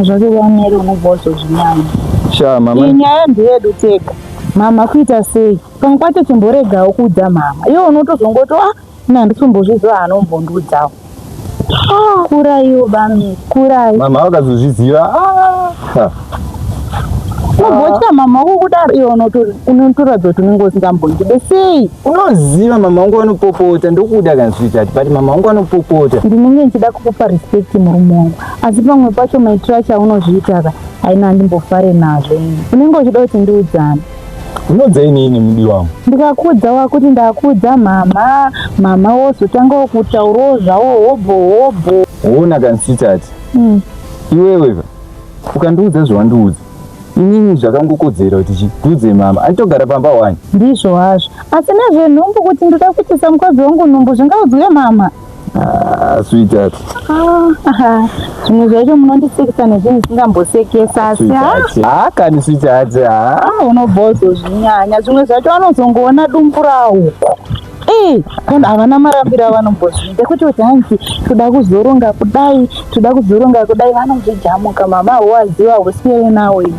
Zvake vamere unobva wazozvinyanya. Sha mama. Iyi nyaya ndeyedu tega. Mama kuita sei? Pamwe pacho chimboregawo kuudza mama. Iwe unotozongoti ah ini handisimbozviziva anombondiudzawo. Ah, kuraiwo bamiri, kurai. Mama vakazozviziva. Ah. Unobotya mama wako kudaro iwe unotoratidza kuti unenge usingambondide sei? Unoziva mama wangu vanopopota ndokuda kana sweetheart but mama wangu vanopopota. Ndinenge ndichida kukupa respect murume wangu asi pamwe pacho maitiro acho aunozviita ka haina handimbofare nazvo ini. Unenge uchida kuti ndiudzane. Unodza inini mudiwa wangu. Ndikakuudza wakuti ndakuudza mama, mama wozotangawo kutaurawo zvawo hobho hobho. Hona kani sweetheart. Iwewe ka ukandiudza zvawandiudza inini zvakangokodzera kuti chi ndiudze mama anditogara pamba wani. Ndizvo hazvo. Asi nezvenhumbu kuti ndoda kuitisa mukadzi wangu nhumbu zvingaudzwe mama? Ah, sweetheart. Ah, zvimwe zvacho munondisekesa nezvinhu zvisingambosekesa asi ah. Ah, kani sweetheart. Ah, ah unobva wazozvinyanya. Zvimwe zvacho vanozongoona dumbu rawo. Eh, kana havana marambiro avanombozviita kuti kuti hanzi toda kuzoronga kudai, toda kuzoronga kudai vanozvijamuka mama hauwaziva huswere nawo iwe.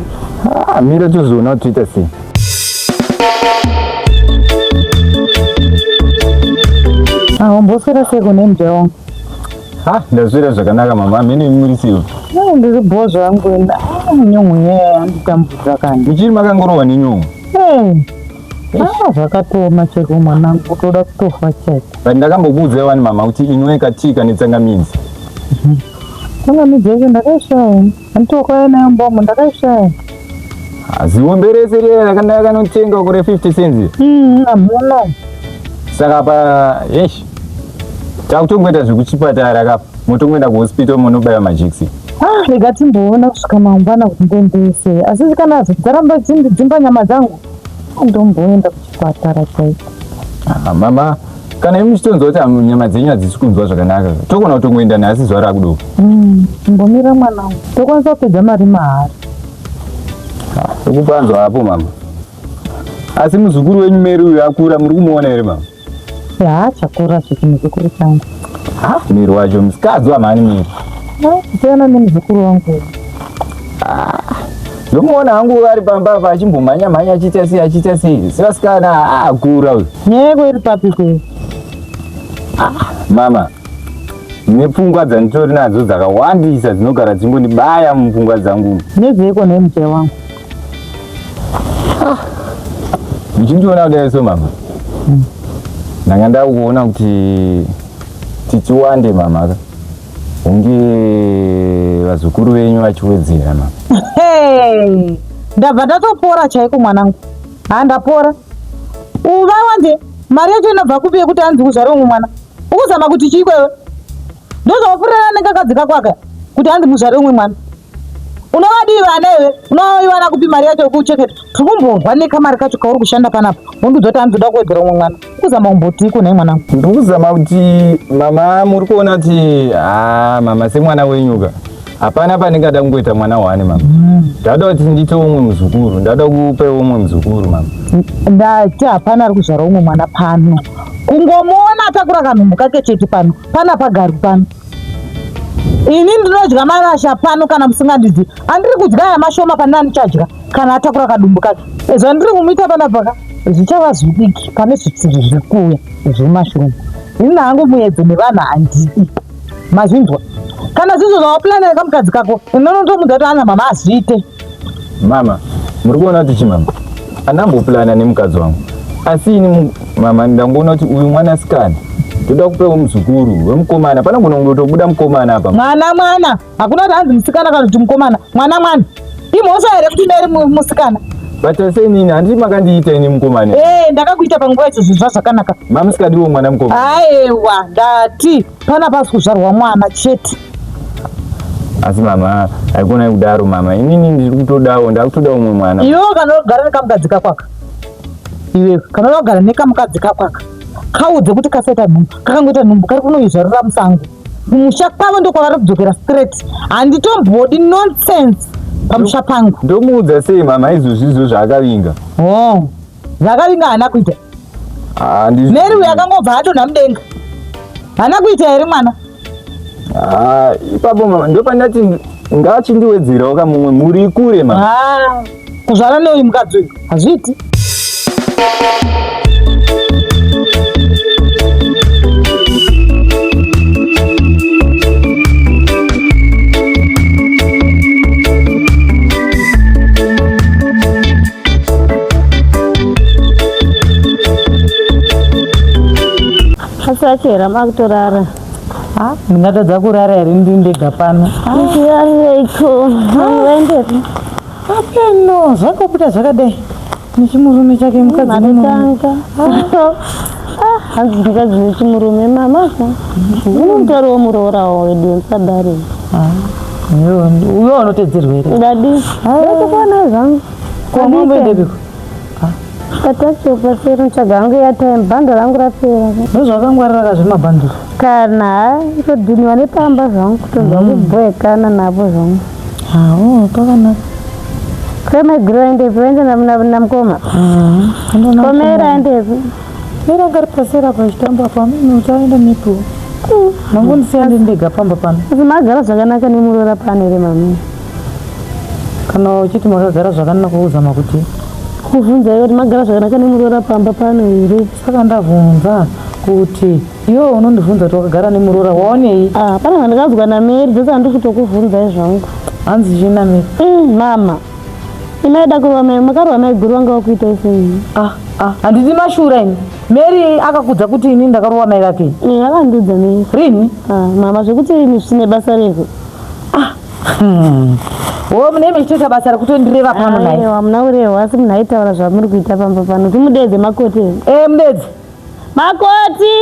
Ah, mira tozoona kuti toita sei. Ah, umboswera sei kune mzee wangu? Ha, ndaswera zvakanaka mama, mene muri sei? Eh, ndiri bho zvangu enda. Ah, nyongo nyaya yanditambudza kani. Muchiri makangorohwa nenyongo? Eh. Ah, zvakatooma chaiko mwanangu, kutoda kutofa chaiko. But ndakambokuudzai wani mama kuti inwai katii kane tsangamidzi. Tsangamidzi yacho ndakaishaya. Anditokauya nayo mbomo ndakaishaya. Ziwombe rese riya rakanaka kanotenga kure 50 cents. Hamuna. Saka pa yesh. Takutongoita zvekuchipatara kapa. Motongoenda kuhospital monobaya majekisi. Ah, rega timboona kusvika mangwana kuti ndendese. Asi kana dzaramba dzimba nyama dzangu, ndomboenda kuchipatara chaiko. Ah, mama kana imi muchitonzwa kuti nyama dzenyu hadzisi kunzwa zvakanaka togona kutongoenda nhasi zuva rakudoka Mbomira mwanangu, tokwanisa kupedza mari mahara. Tokupanzwa hapo mama. Asi muzukuru wenyu Mary uyu akura muri kumuona here mama? Ya, chakura zviti muzukuru changu. Ha, Mary wacho musikadzi wamhani Mary. Kusiyana nemuzukuru wangu. Ndomuona hangu ari pamba apa achimbomhanya mhanya achiita sei achiita sei. Sevasikana akura uyu. Nyaya yako iri papi kwe? Mama, nepfungwa dzanditori nadzo dzakawandisa dzinogara dzingondibaya mupfungwa dzangu. Nezveiko nhai mujaya wangu? Muchindiona kudai so mama. Ndanga ndakuona kuti titiwande mama ka. Hunge vazukuru venyu vachiwedzera mama. Hey, ndabva ndatopora chaiko mwanangu. Ha, ndapora. Uvawande mari yacho inobva kupi yekuti anzi kuzvare umwe mwana? Ukuzama kuti chii kwewe? Ndozvawafurirana nekakadzi kako aka kuti anzi muzvare umwe mwana. Unovadii vana iwe? Unovaiwana kupi mari yacho yekuchengeta? Tiri kumbobva nekamari kacho kauri kushanda panapa. Wondiudza kuti anzi uda kuwedzera umwe mwana. Ukuzama kumbotiiko nhai mwanangu? Ndiri kuzama kuti mama muri kuona kuti haa mama semwana wenyuka hapana pandingada kungoita mwana wani mama. Ndada kuti ndiite umwe muzukuru, ndada kupa umwe muzukuru mama. Ndati hapana ari kuzvara umwe mwana pano. Kungomuona atakura kanhumbu kake chete pano. Pana pagari pano. Ini ndinodya marasha pano kana musingandidzi. Andiri kudya aya mashoma pane andichadya kana atakura kadumbu kake. Zvandiri kumuita panapa ka zvichava zvidiki pane zvitsiri zviri kuuya zvemashurumu. Ini hangu muedzo nevanhu handidi. Mazvinzwa? Kana zvizvo zvawaplanira nekamukadzi kako, unonotomudza kuti ana mama azviite. Mama, muri kuona kuti chi mama? Andamboplana nemukadzi wangu. Asi ini mama ndangoona kuti uyu mwanasikana ndoda kupewo muzukuru wemukomana. Panogona kungotobuda mukomana apa. Mwana mwana, hakuna kuti hanzi musikana kana kuti mukomana. Mwana mwana. Imhosva here kuti ndari musikana? But sei nini handiti makandiita ini mukomana. Eh, ndakakuita panguva icho zvinhu zvakanaka. Mamusikadiwo mwana mukomana. Aiwa, ndati pana pasi kuzvarwa mwana chete. Asi mama, haikona kudaro mama. Inini ndiri kutodawo, ndakutoda umwe mwana. Iwe kana ugara nekamukadzi kako aka. Iwe kana ugara nekamukadzi kako aka. Kaudze kuti kasaita nhumbu. Kakangoita nhumbu kari kunoizvarira musango. Kumusha kwavo ndokwavari kudzokera straight. Handitombodi nonsense pamusha pangu. Ndomuudza sei mama izvozvizvo zvaakavinga? Oh. Zvakavinga haana kuita. Ah, ndizvo. Mary uyo akangobva adonha mudenga. Haana kuita here mwana? Ah, ipapo mama ndopandati ngaachindiwedzerawo kamumwe mhuri ikure mama. Ah, kuzvara neuyu mukadzi uyu hazviiti. Asi achera makutorara. Ah, ndingatadza kurara here ndiri ndega pano? Ndiyarireiko? Vaendepi? Apeno zvakobuda zvakadai nechimurume chake mukadzi Matanga. Ah, hanzi mukadzi nechimurume mama. Unomutoriwo muroora wedu musadaro. Uyo unotedzerwa here? Ndadi. Ndikuona zvangu. Ko mamboendepiko? Patachopasero tsvaga hangu airtime bhando rangu rapera. Ndozvakangwarira ka zvemabhanduru. Kana itodhiniwa nepamba zvangu kutonzwa kubhoekana napo zvangu. Hawo pakanaka. Kwe maiguru aendepi vaenda namukoma. Komera aendepi. Mera angari pasera pachitamba apa amene uchaenda nepiwo. Mangondisiya ndiri ndega pamba pano. Asi magara zvakanaka nemuroora pano here mami? Kana uchiti makagara zvakanaka uzama kuti Kuvhunza iwe kuti magara zvakanaka nemuroora pamba pano here? Saka ndavhunza kuti iwe unondivhunza kuti wakagara nemuroora waonei? Ah, pane zvandakanzwa naMary dzose handisi kutokuvhunzai zvangu. Hanzi chii naMary? Mama. Imaida kurova mai, makarova mai guru vanga vakuitai sei? Ah, ah, handidi mashura ini. Mary akakudza kuti ini ndakarova mai vake. Eh, akandiudza Mary. Rini? Ah, mama zvekuti rini zvisine basa reko. Ah. Wo mune mechitoita basa rekutondireva pano naye. Aiwa, muna kurehwa asi munhu aitaura zvamuri kuita pamba pano. Timudedze makoti. Eh, mudedze. Makoti!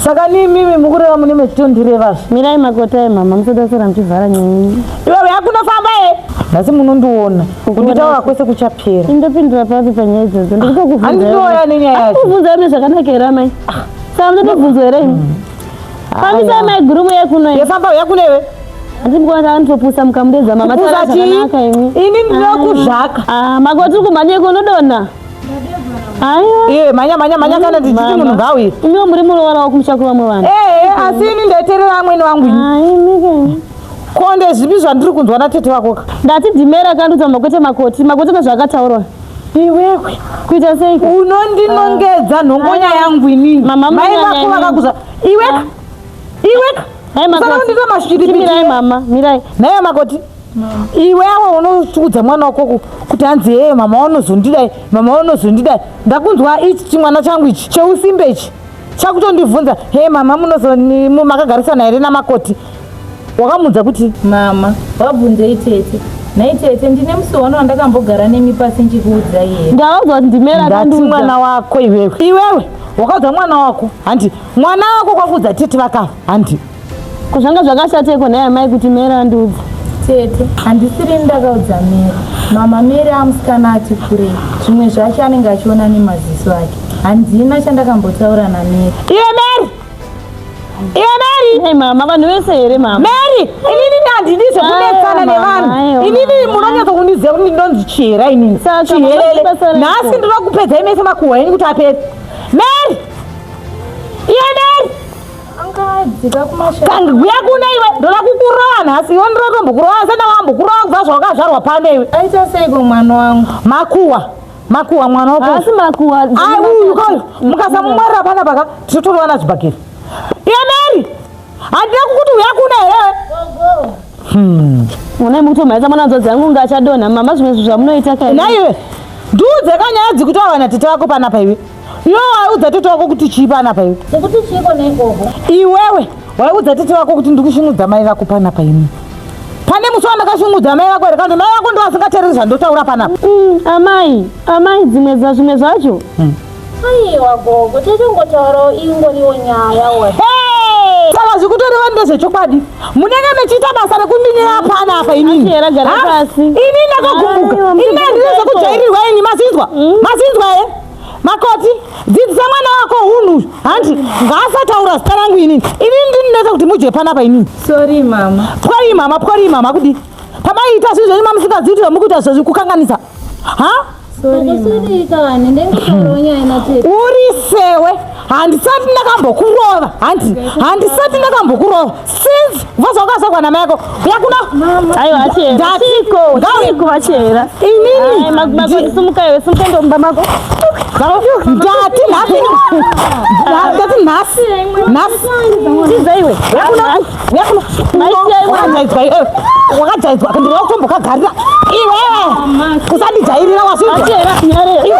Saka nimimi mukureva mune mechitondireva zve. Mirai makoti ayo mama, musada sora muchivhara nyaya yenyu. Iwewe yakunofamba e. Nhasi munondiona. Kunditaura kwese kuchapera. Indopindura papi panyaya idzodzo? Ndikutokuvhunza. Handinouya nenyaya yacho. Handikuvhunza mune zvakanaka here amai? Saka mutotobvunzwa here imi? Fambisai mai guru muye kuno. Yefamba uya kuno iwe. Handiti mukuona ndakanotopusa mukamudedza mama Kupusa taura chii? zvakanaka imi. Ini ndinokuzvaka. Ah, makoti uri kumhanya iko unodonha. Aiwa. Iwe mhanya mhanya mhanya kana ndichiti Mama. munhu ngaauye. Imiwo muri muroora wokumusha kwevamwe vanhu. Eh, asi ini ndaiterera amwene wangu ini. Ah, imi ke. Ko ndezvipi zvandiri kunzwa natete vako ka? Ndati dhimera kandudza makwete makoti. Makoti nezvaakataurwa. Iwewe Kuita sei? unondinongedza nhongonya yangu inini. Mama, Mai munonyanya vako inini. vakakuza. Iweka. Iweka. Hai Usada makoti. kundiita mashiripiti. Mirai mama, mirai. Naye makoti. Iwewe unoudza mwana wako kuti hanzi hee mama unozondidai, mama unozondidai. Ndakunzwa ichi chimwana changu ichi cheusimbe ichi. Chakutondibvunza, hee mama munozoni makagarisana here namakoti? Wakamuudza kuti Mama, vabvunzei tete. Nhai tete, ndine musi wani wandakambogara nemi pasi ndichikuudzai here? Ndaudzwa kuti ndimera ndati akandiudza. mwana wako iwewe. Iwewe wakaudza mwana wako handi mwana wako kwakuudza tete vakafa handi. Ko zvanga zvakashateiko nhai amai kuti Mary andiudza? Tete, handisirini ndakaudza Mary. Mama Mary amusikana ati kurei. Zvimwe zvacho anenge achiona nemaziso ake. Handina chandakambotaura naMary. Iwe Mary! Iwe Mary! Nhai mama, vanhu vese here mama? Mary, inini handidi zvekunetsana Aiwa, nevanhu. aiwa. Inini munonyatsa kundiziva kuti ndinonzi chihera inini. Saka, Chiherere. mama, basa Nhasi reiko? ndinoda kupedza mese makuhwa enyu kuti apere. Mary! Iwe Mary! Angadzika kumashure. Kanguya kuna iwe, ndoda kukurova nhasi. Iwe ndoda kutombokurova senda wambokurova kubva zvawakazvarwa pano iwe. Aita seiko mwana wangu? Makuhwa. Makuhwa mwana wako. Asi makuhwa. Ai uyu kauyu. Mukasamungwarira pana paka tinotorova zvibhakera. Iwe Mary! Handina kukuti uya kuna here? Unai mukutomhanyisa mwana wanzodzi yangu kunge achadonha mama zvimwe zvinhu zvamunoita kai. Nhaiwe, ndiudze kanyaya dzikutaurwa natete vako panapa iwe. Iwe waiudza tete wako kuti chii panapa iwe? Sekuti chiiko negogo? Iwewe waiudza tete vako kuti ndikushungudza mai vako panapa ini. Pane musi wandakashungudza mai vako here kana kuti mai vako ndo vasingateereri zvandotaura panapa? Amai, amai dzimwe zvimwe zvacho. Aiwa gogo, tichongotaurawo ingoriwo nyaya we. Hey! Saka zvikutoreva ndezvechokwadi. Munenge mechiita basa rekundinyeya pana apa inini. Achera, gara Ha? pasi. Ini ndakagumbuka. Aiwa, Ini handina zvekujairirwa ini mazinzwa. Mazinzwa here? Makoti, dzidzisa mwana wako hunhu. Hanti ngaasataura zita rangu inini. Inini ndini ndinoita kuti mudye panapa inini. Sorry mama. Pwari mama, pwari mama kudi. Pamaiita zvinhu zvenyu mamusingazivi kuti zvamukuita zvezvi kukanganisa. Ha? Uri sewe handisati ndakambokurova hanti handisati ndakambokurova since vazvakazvarwa namai yako yakuna Aiwa achera. Ndati- Chiko, Ngauye. chiko vachera. Inini Ai, makoti sumuka iwe, sumuka ende mumba mako. Ndati nhasi ndati nhasi nhasi Tiza iwe. yakuna yakuna Maisiya iwe. wakajaidzwa iwe wakajaidzwa ndinoda kutombokagarira iwewe usandijairira wazvinzwa Vachera, nyare. iwe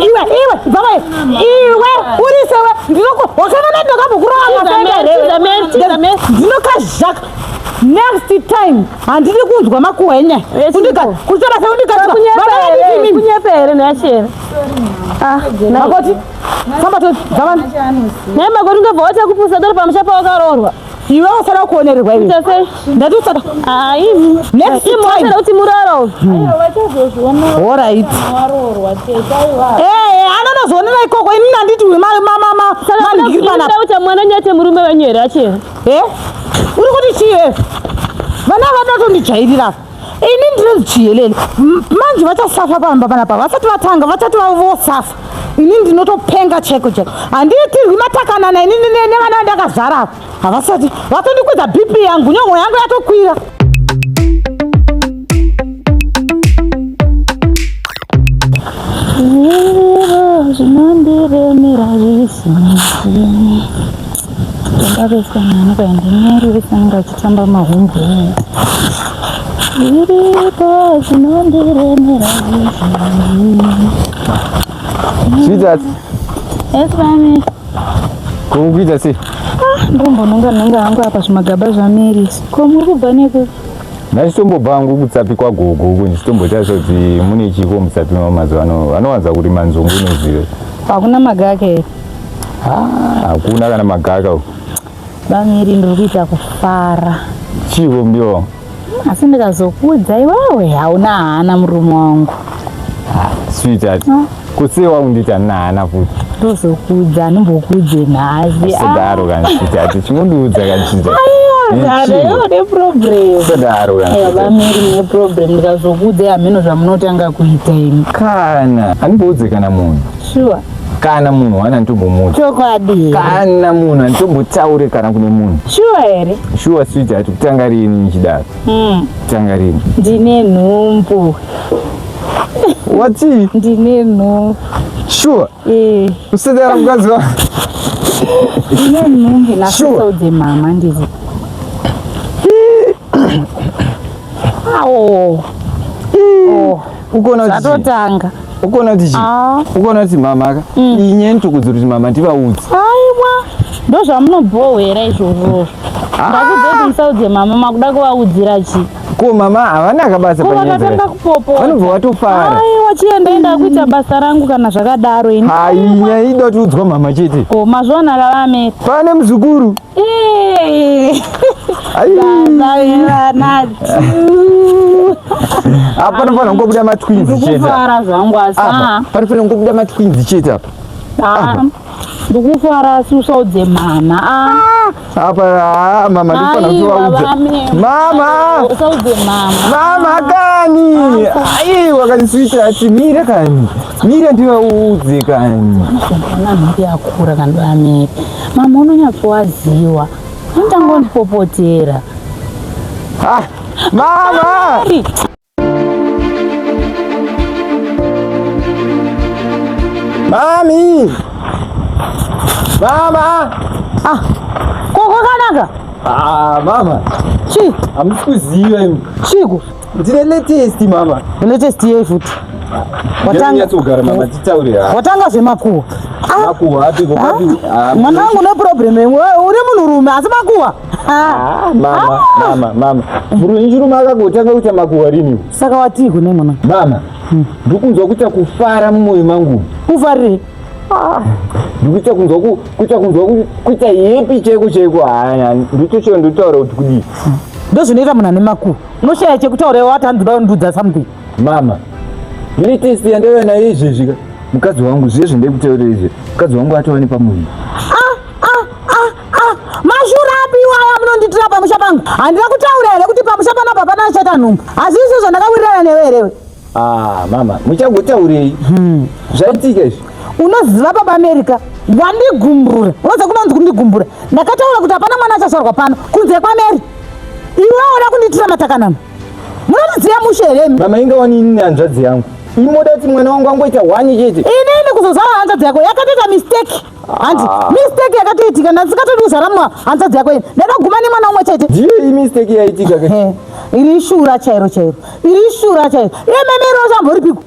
iwe iwe baba iwe uri sewe ndinoko wakavana ndakambokurova Tiza Mary, tiza Mary, tiza Mary. ndinokazhaka next time handidi kunzwa makuhwa enyaya Yes, kutora seundikazwa Kunyepa here, kunyepa here neachera. Ah, makoti famba to dzavana Nhai makoti ungabva watya kupusa doro pamusha pawakaroorwa. iwe usada kuonererwa iwe Kuita sei? ndati usada Ah, imi. Next Imi time. wasada kuti muroora uyu. Alright. Eh, anonozionera ikoko ini handiti manhiri panapa. Saka kuti mwana nyate murume wenyu here achera. Eh? Uri kuti chii eh? Vana vanotondijairira. Ini ndinonzi chiyelele. Manje vachasafa pamba panapa. Vasati vatanga vachati vosafa. Ini ndinotopenga cheko cheko. Handiitirwi matakanana ini nevana vandakazvara ava. Havasati vatondikwidza BP yangu, nyongo yangu yatokwira. Zviro zvinondiremera zvisinei. Ndakaiswa mwana kaenda Mary wese anenge achitamba mahumbwe. Zviripo zvinondiremera zvisinei. Sweetheart, Yes, mami. ko ukuita sei? Ndombononga nonga hangu apa zvimagaba zvaMary. Ko muri kubva neku? Ndachitombobva hangu kutsapi kwagogo uku ndichitombotarisa kuti mune chiko mutsapi mazuva ano vanowanza kurima nzungu unoziva. Hakuna magaka here? Ah, hakuna kana magaka uku. BaMary ndiri kuita kufara. Chiko mbiwa. Asi ndikazokuudza iwewe hauna hana murume wangu. Sweetheart. Kusei wakundiita nana futi. Ndozokuudza handimbokuudze nhasi. Usadaro kana sweetheart. Chingondiudza kana sweetheart. Aiwa, une problem. Usadaro kana Aiwa sweetheart. baMary mune problem ndikazokuudza hameno zvamunotanga kuita imi. Kana handimboudze kana munhu. Sure. Kana munhu wana nditombomuudza. Chokwadi. Kana munhu handitombotaure kana kune munhu. Sure here? Sure sweetheart kutanga rini nichidaro. Kutanga rini. Ndine nhumbu. Wati? Ndine nhumbu. Sure. Eh. Usadaro mukadzi wangu. Ndine nhumbu Sure. nasoudze mama ndiri. Awo. Oh. Ukaona kuti chii? Zvatotanga. Ukaona kuti chii? Ah. Ukaona kuti mama ka? Iyi nyaya nditokudzira kuti mama ndivaudze. Aiwa. Ndozvamunobhohwera izvozvo. Ndakuudza kuti musaudze mama makuda kuvaudzira chii? Ko mama havana kabasa Ko panyaya vakatanga dzakadai. kupopota. Vanobva vatofara. Aiwa chienda kuita basa rangu kana zvakadaro ini. Hai nyaya ida kutiudzwa mama chete. Ko mazviona kavamere. Pane muzukuru. Eh. Ai. Baba vevana tu. Apa panofanira kungobuda matwins chete. Ndikufara zvangu asi. Apa panofanira kungobuda matwins chete apa. Ah. Ndikufara asi usaudze mama. Ah. Apa ah, mama ndinofanira Aiwa, kutivaudza. vame. Mama. Usaudze mama. Mama kani. Aiwa kani sweetheart mira kani. Mira ndivaudze kani. Ona mhuri yakura kana vamere. Mama unonyatsowaziwa. Unotanga undipopotera. Ah, mama. Mami. Mama. Ah, ko kwakanaka? Ah, mama. Chii? Hamusi kuziva imi. Chiiko? Ndine latest mama. Latest yei futi? Watanga Nyatsogara mama titaure ha. watanga zvemakuhwa. Ah, Makuhwa api papi. Ah, mwana wangu une problem imwe uri munhurume asi makuhwa. Ah, ah, mama, mama, mama. Murume akagotanga kuita makuhwa rini? Saka watii kune mwana? Mama, ndikunzwa kuita kufara mumwoyo mangu. Kufarirei? Ah, ndikuita kunzwa kuita kunzwa kuita yepi chaiko chaiko haya nditocho ndotaura kuti kudii ndozvinoita munhu ane makuhwa unoshaya chekutaura iwe wati hanzi ndodza something mama latest yandauya nayo izvezvi ka mukadzi wangu zviye zvandikutaura izvi mukadzi wangu atova nepamuviri ah, ah, ah, ah. mashura api iwaya munonditira pamusha pangu handina kutaura here kuti pamusha panapa pana achaita nhumbu asi izvo zvandakawirirana newe herewe Ah, mama, muchagotaurei? Hmm. Zvaitika izvi. Unoziva baba America, wandigumbura. Unoziva kunonzi kundigumbura. Ndakataura kuti hapana mwana achazvarwa pano kunze kwaMary. Iwe woda kundiitira matakanana. Munondiziva mushe here imi? Mama, inga wani ini hanzvadzi yangu. Imoda kuti mwana wangu angoita one chete. Inini kuzozvara hanzvadzi yako yakatoita mistake. Hanzi ah. mistake yakatoitika ndandisingatoda kuzvara mwa hanzvadzi yako ini. Ndaida kuguma nemwana umwe chete. Ndiyo iyi mistake yaitika. Iri ishura chairo chairo. Iri ishura chairo. Iye memero uchamboripiko?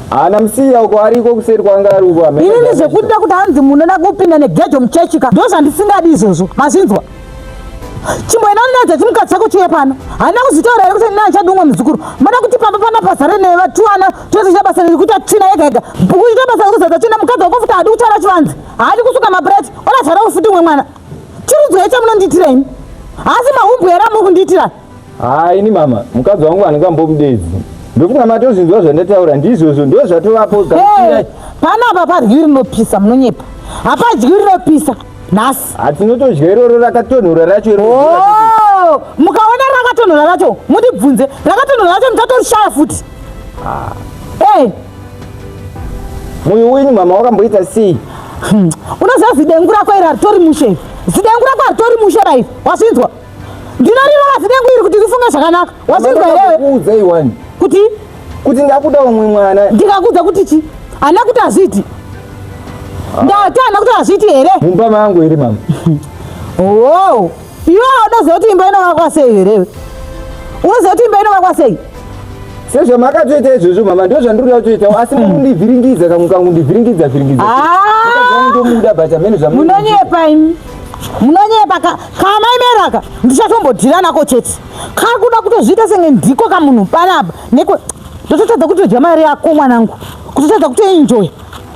Haana musiya uko ariko kuseri kwanga ari uko amene. Ini ndezvekuda kuti hanzi munoda kupinda negejo muchechi ka. Ndozvandisingadi izvozvo. Mazvinzwa? Chimboenda unodza chimukadzi chako chiuye pano. Handina kuzvitaura here kuti ndina ndichadi umwe muzukuru. Moda kuti pamba pana pazare nevatwana tose tiita basa rekuita tsvina yega yega. Kuita basa rekuzadza tsvina mukadzi wako futi haadi kutaura chivanze. Haadi kusuka mapureti. Oda futi umwe mwana. Chirudzwai chamunondiitira imi? Haasi mahumbwe here amuri kundiitira? Haa ini mama, mukadzi wangu handingambomudedzi. Ndofunga matozvinzwa zvandataura ndizvozvo ndozvatovapo gamuchirai. Hey, panapa padyi rinopisa munonyepa. Hapadyi rinopisa nhasi. Hatinotodya iroro rakatonhora racho iroro. Oh, mukaona rakatonhora racho mundibvunze rakatonhora racho ndichatorishaya futi. Ah. Hey. Moyo wenyu mama wakamboita sei? Hmm. Unoziva zidengu rako iri haritori mushe. Zidengu rako haritori mushe rairi. Wazvinzwa? Ndinorirova zidengu iri kuti rifunge zvakanaka. Wazvinzwa here? Kuudza iwani. Kuti? Kuti ndakuda umwe mwana. Ndikakuudza kuti chi? Handina kuti hazviiti. Ah. Ndati handina kuti hazviiti here? Mumba mangu here mama? Oh. Iwe unoziva kuti imba inovakwa sei here? Unoziva kuti imba inovakwa sei? Sezvamakatoita izvozvo mama ndozvandiri kuda kutoitawo asi mukundivhiringidza kamwe kangundivhiringidza vhiringidza. Ah! Ndomuda but amene zvamunonyepa imi. Munonyepa ka kamai meraka ndichatombodhira nako chete. Kakuda kutozviita senge ndiko kamunhu panapa neko ndototadza kutodya mari yako mwanangu. Kutotadza kutoenjoy.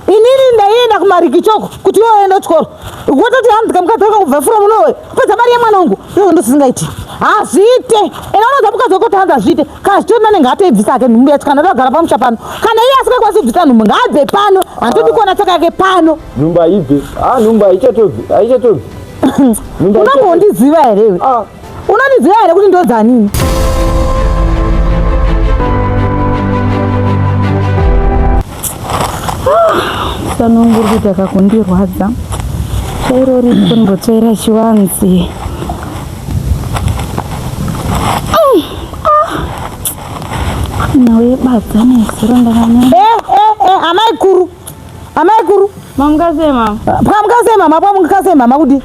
Inini ndaienda kumarikichoko kuti iwe uende kuchikoro. Wototi hanzi kamukadzi wako kubva from nowhere. Kupedza mari yemwana wangu. Izvo ndozisingaiti. Hazviite. Ena unoudza mukadzi wako kuti hanzi hazviite. Kana zvitori nane ngaatoibvisa hake nhumbu yacho kana ndogara pamusha pano. Kana iye asingakwanisi kubvisa nhumbu ngaabve pano. Handitodi kuona tsoka yake pano. Nhumbu haibve. Ah nhumbu haichatobvi. Haichatobvi. Unombondiziva here iwe? Ah. Unondiziva here kuti ndodzanini? Musana wangu uri kuita kakundirwadza. Tsvairo riripo ndimbotsvaira chivanze. Nhau yebadza nezuro ndakanyanya. Eh, eh, eh, amai kuru. Amai kuru. Mamuka sei mama? Pamuka sei mama? Pamuka sei mama kudi?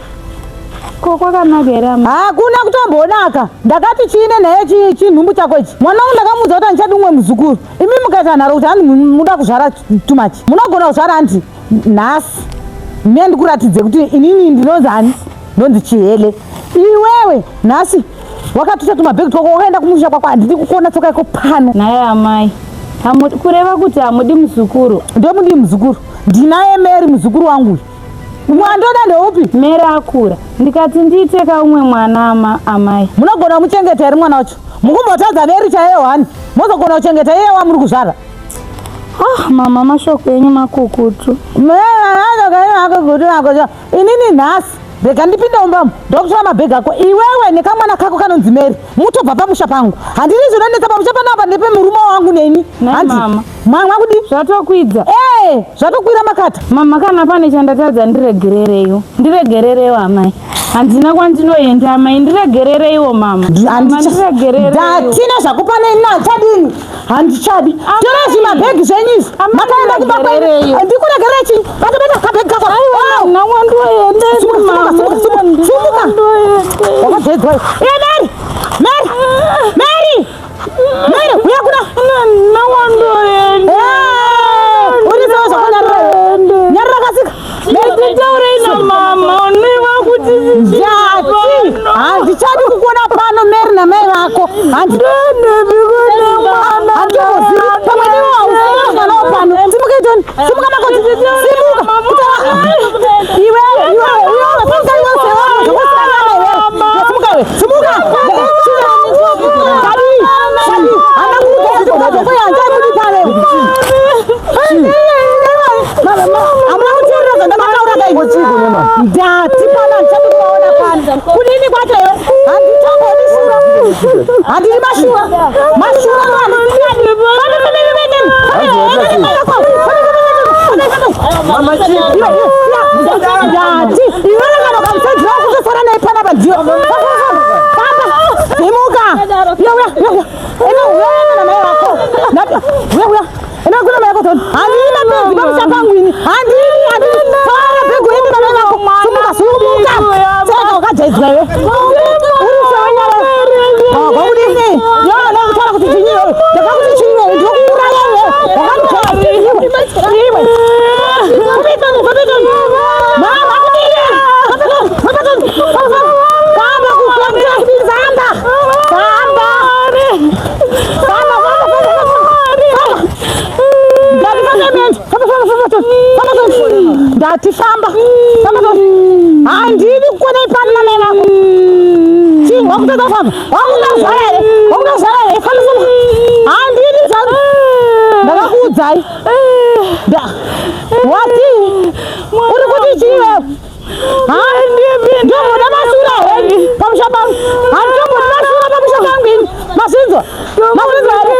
Ko kwakanaka here ama? Hakuna kutombonaka. Ndakati chiine naye chinhumbu chako ichi. Mwana wangu ndakamuudza kuti andichadi umwe muzukuru. Imi mukaita nharo kuti hanzi muda kuzvara too much. Munogona kuzvara hanti nhasi. Mie ndikuratidze kuti inini ndinonzi ani? Ndonzi Chihele. Iwewe nhasi wakatuta tumabhegi twako wakaenda kumusha kwako handidi kukuona tsoka yako pano. Naye amai. Hamudi kureva kuti hamudi muzukuru. Ndomudi muzukuru. Ndinaye Mary muzukuru wangu uyu. Mwandoda ndeupi? Mary akura. Ndikati ndiite ka umwe mwana ama amai. Munogona kumuchengeta here mwana wacho? Mukumbotadza Mary chaiye wani. Mozogona kuchengeta iye wamuri kuzvara. Ah, mama mashoko enyu makukutu. Inini nhasi rega ndipinde mumba ndokutora mabhegi ako iwewe nekamwana kako kanonzi Mary mutobva pamusha pangu. Handidi zvinonetsa pamusha panapa ndepe murume wangu neni. Handi mama. Mama kudi? Zvatokwidza. Eh, zvatokwira makata. Mama kana pane chandatadza ndiregerereiwo. Ndiregerereiwo amai. Handina kwandinoenda amai ndiregerereiwo mama. Ndiregerereiwo. Ndatina zvakupana ini handichadini. Handichadi. Tora zvimabhegi zvenyu izvi. Makaenda kumba kwenyu. Ndikuregerere chii? Bata bata kabhegi kako. Aiwa, na wandoenda mama. Sumuka. Sumuka. Wakajaidzwa. Eh Mary. Mary. Mary. Mary, uya kuna. Na wandoenda. Eh, uri sawa zvakanyarara. Nyarara kasika. Nditaurei na mama uneva kuti ndati handichadi kukuona pano Mary namai vako. Handizivi pamwe newe hausina mwana wapano. Simuka John, simuka makoti. Simuka. Hamuna kuteerera zvandakataura kai. Ndati pana ndichadi kuvaona pano. Kudini kwacho iwe? Handitongodi shura. Handidi mashura. Mashura Ndati iwe kana ukamusaidzira kutosara naye panapa ndiwe. Famba. Simuka. Uya uya uya. Ena uya na mai vako. Ndati uya uya. Ena kuna mai vako toni. Handidi mapenzi pamusha pangu ini. Handidi handidi. Tora bhegu ende na mai vako. Sumuka sumuka. Saka wakajaidzwa iwe. Uri sewenyara. Kwakudini? Yo ndakutaura kuti chinyi iwe. Ndakakuti chinyi iwe. Ndinokuuraya iwe. Wakanditora iwe. Iwe. Kupita kupita. Mama kudini? Kupita kupita. Famba kupita famba. Famba. Famba famba famba. Ndati famba manje. Famba famba famba famba. Famba. Ndati famba. Famba famba. Handidi kukuona ipano namai vako. Chii wakutoda kufamba? Wakuda kuzvara here? Wakuda kuzvara here? Famba famba. Handidi zvangu. Ndakakuudzai. Wati uri kuti chii iwewe? Ndomboda masura here pamusha pangu? Handitombodi masura pamusha pangu ini. Mazvinzwa? Mazvinzwa here?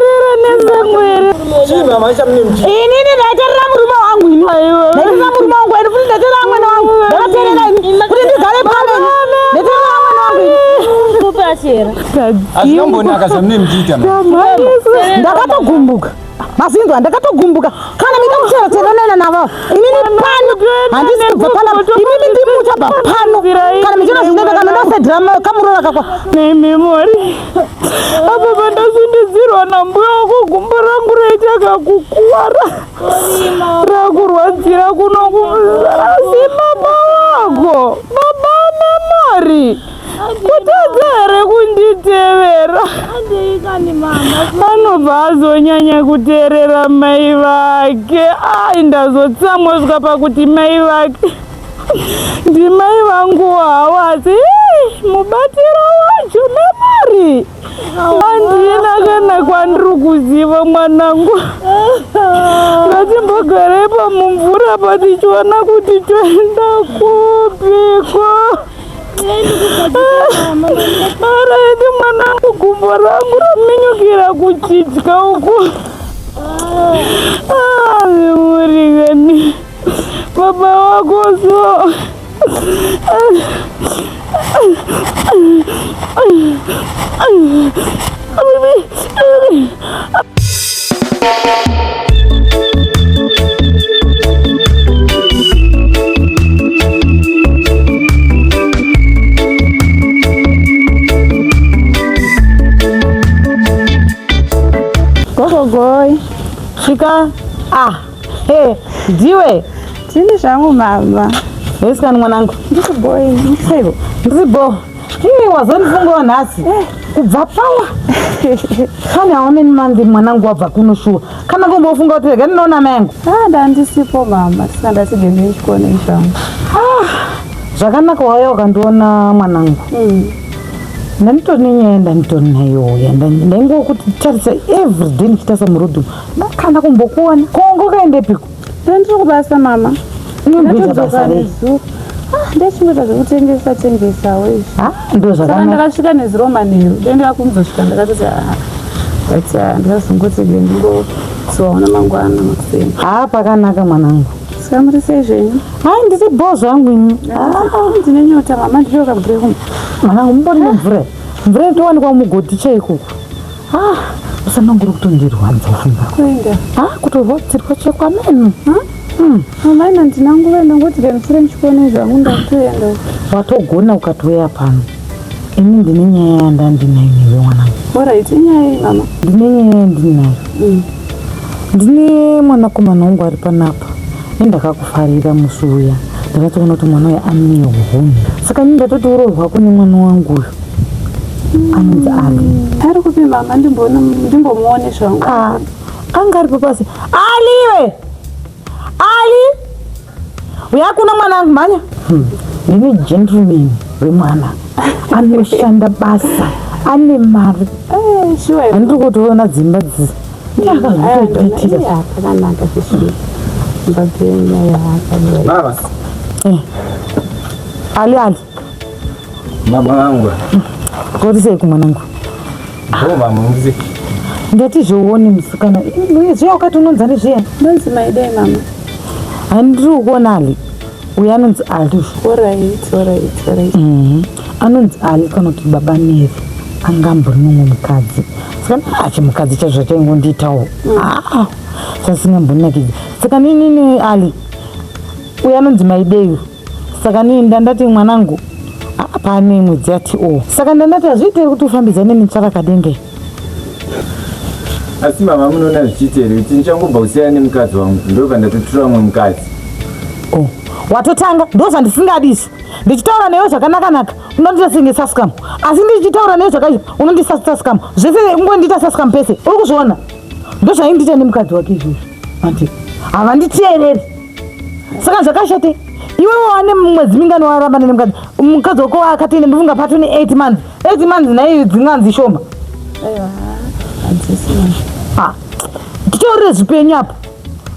Inini ndaiterera murume wangu ini. Ndaiterera murume wangu ini futi ndaiterera amwene wangu. Ndakaterera ini kuti ndigare pano ini. Ndaiterera amwene wangu ini. Hazvinombonaka zvamunenge muchiita mama. Ndakatogumbuka. Mazinzwa ndakatogumbuka kana mida kuchera chera navo inini pano handisi kubva panapa inini ndimuchabva pano kana michina zvinoita kana ndasedhira kamurora kakwa nememori apa pandasundidzirwa nambuya wako gumbo rangu raita kakukuwara rakurwadzira kuno kumusarasi baba wako baba memori kutadza here kunditevera anobva azonyanya kuteerera mai vake ai ndazotsamwa svika pakuti mai vake ndimai vangu hawo asi mubatiro wacho memari handina kana kwandiri kuziva mwanangu ngatimbogarei pamumvura patichiona kuti toenda kupiko Araiti mwanangu, gumbo rangu raminyukira kuchidya uku. Murigani baba wako so Gogogoi svika ah hey, ndiwe Tini zvangu mama. Hesikani mwanangu Ndiri boy. Seivo ndiri bo Ii wazondifungawo nhasi eh, kubva paya pane how many months mwanangu wabva kuno shuwa kana kumbofunga kuti rega ndinoona mai yangu Ah, ndandisipo mama saka ndatigende chikone zvangu ah, zvakanaka wauya ukandiona mwanangu mm. ndanditori nenyaya ndanditori nayo uya ndaingokuti tarisa everyday ndichitarisa murodhi kana kumbokuona kongo kaendepiko Ndandiri kubasa mama. Unomboita basa rei? Ah, ndachingoita zvekutengesa tengesawo izvi. Ah, ndo zvakanaka. Ndakasvika nezuro manheru. Dai ndakumuzosvika ndakatoti ah, but ah, ndakazongoti ndingozowaona mangwana makuseni. Ah, pakanaka mwanangu. Saka muri sei zvenyu? Hai, ndiri bho zvangu ini. Ah, ndine nyota mama, ndiri kabvure kumba. Mwanangu, mumbori nemvura. Mvura inotowanikwa mugodhi chaiko. Ah, musana wangu uri kutondirwadza funga. Kuenda. Ah, kutorwadzirwa chekwa menu. Hmm. Mama ina ndina nguva ndangoti ndisire ndichikuona zvangu ndakutoenda. Watogona ukatouya pano. Ini ndine nyaya yandandinayo newe mwanangu. Alright, inyaya yei mama? Ndine nyaya yandinayo. Mm. Ndine mwanakomana wangu ari panapa. Ndakakufarira musi uya. Ndakatoona kuti mwana uya ane hunhu. Saka ini ndatoti uroorwa kune mwana wangu uyu. Anonzi Ali. Ari kupi mama ndimbomuone zvangu. Ah, anga aripo pasi. Ali we! Ali! Uya kuno mwanangu mhanya. Hmm. Ndine gentleman wemwana. Anoshanda basa, ane mari. Eh, sure. Andiri kutoona dzimba dzi. Akazvitoitira. Pakanaka sisi. Mama. Eh. Ali Ali. Mama vangu. Koti sei kumwanangu? Ndo mama muzi. Ndati zvione musikana. Zviya wakati unonzi ani zviya? Ndonzi Maidei mama. Handiri kuona Ali. Uyu anonzi Ali. Alright, alright, alright. Anonzi Ali kana kuti baba Mary. Anga ambori mumwe mukadzi. Saka achimukadzi chacho zvachaingondiitawo. Ah, chasingambonakidzi. Saka nini Ali? Uyu anonzi Maidei. Saka nini ndandati mwanangu ah, pane mwedzi yati o. Saka ndandati hazviite kuti ufambidzane netsvarakadenga. Asi mama munoona zvichiita here kuti ndichangobva kusiyana nemukadzi wangu ndobva ndatotora mumwe mukadzi. Oh, watotanga ndozvandisingadisi ndichitaura newe zvakanaka-naka unondiita senge sasikamu asi ndichitaura newe zvakaipa unondiita sasikamu zvese ungondiita sasikamu pese uri kuzviona ndozvaindiita nemukadzi wake izvozvo andi havanditeereri saka zvakashate iwewe wane mwedzi mingani warambana nemukadzi mukadzi wako akatoenda ndofunga patone 8 months 8 months naiyo dzinganzi shoma. Ah, titaurire zvipenyu apa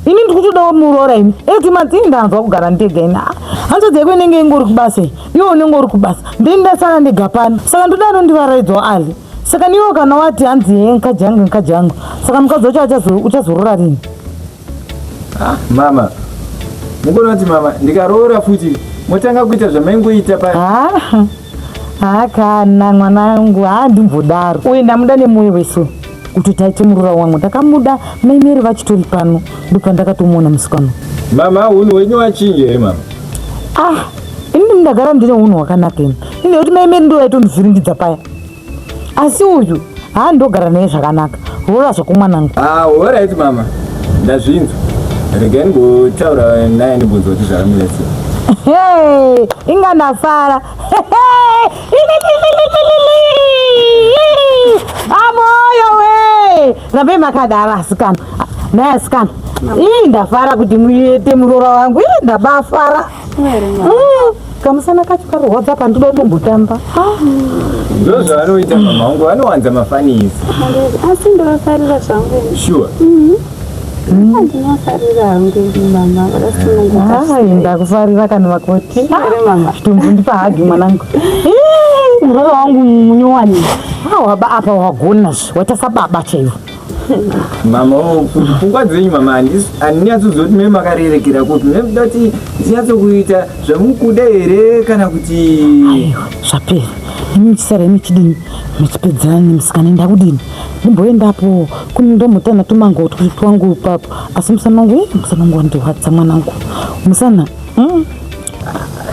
ini ndiri kutodawo muroora ini 8 months ini ndanzwa kugara ndega ini. Ah, hanzvadzi yako inenge ingori kubasa iyi iwe unenge uri kubasa ndini ndasara ndega pano saka ndoda anondivaraidzwa Ali saka niwe kana wati hanzi he mukadzi yangu mukadzi yangu saka mukadzi wacho uchazoroora rini? Ah, mama mukuona kuti mama ndikaroora futi motanga kuita zvamaingoita pa Ah, ah, kana mwanangu handimbodaro uye ndamuda nemwoyo wese kuti taite muroora wangu ndakamuda mai Mary vachitori pano ndopandakatomuona musikana. Mama hunhu hwenyu wachinja here mama? Ah, ini ndagara ndine hunhu hwakanaka ini ini nekuti mai Mary ndo vaitondivhiringidza paya asi uyu haa ndogara naye zvakanaka roora zvako mwanangu. Ah, alright mama ndazvinzwa regai ndimbotaura naye ndimbonzwa kuti zvakamira sei. Hey, inga ndafara amoyo we rambai makadaro asikana naye asikana ii ndafara kuti muite muroora wangu ii ndabafara. Kamusana kacho karwadza pandoda kutombotamba. Ndo zvavanoita mama vangu vanowanza mafanisi. Asi ndovafarira zvangu. Sure. Ndinofarira hangu mama vakasununguka. Ai, ndakufarira kana makoti. Here mama. Chitombondipa hagi mwanangu. Ii, muroora wangu munyowani. Waba apa wagona zve waita sababa chaivo. Mama pfungwa dzenyu mama handinyatsoziva kuti meme makarerekera kupi meme muda kuti ndinyatsokuita zvamukuda here kana kuti Aiwa zvapera imi muchisara imi chidini muchipedzana nemusikana ndakudini ndimboendapo kune ndomutana tumango twangu ipapo asi musana wangu eh, musana wangu wandirwadza mwanangu musana.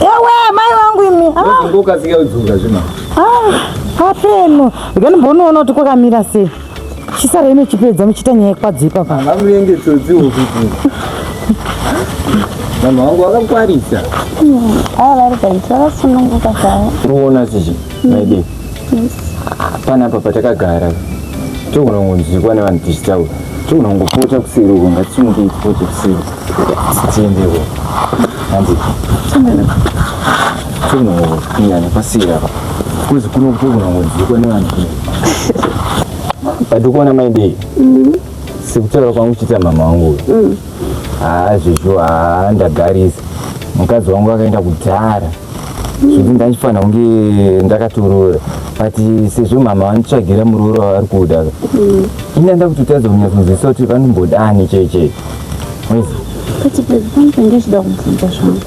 Ewe mai vangu imi. Ah. Ngokasika kudzoka zve mama. Ah, apeno rega ndimbonoona kuti kwakamira sei chisara imi chipedza muchiita nyaya yekwadzo ipapa. Mama munenge tsotsiwo kuti mama wangu vakakwarisa. Ava vari right vakasununguka zvavo. Unoona chichi maidei panapa patakagara togona kungonzwikwa nevanhu tichitaura togona kungopota kuseri uko ngatisimukei tipote kuseri tiendeko handi togona kungopinda nepaseri apa kuzi kuno togona kungonzwikwa nevanhu but ukuona maidei sekutaura kwangu chiita mama wangu uyu haa zvezvo haa ndagarisa mukadzi wangu akaenda kudhara zvekuti ndachifanira kunge ndakatorora but sezvo mama vanitsvagira muroora wavari kuda ini ndanda kutotadza kunyatsonzwisisa kuti vanombodani chei chei wezi. But baby pane pandachida kubvunza zvangu.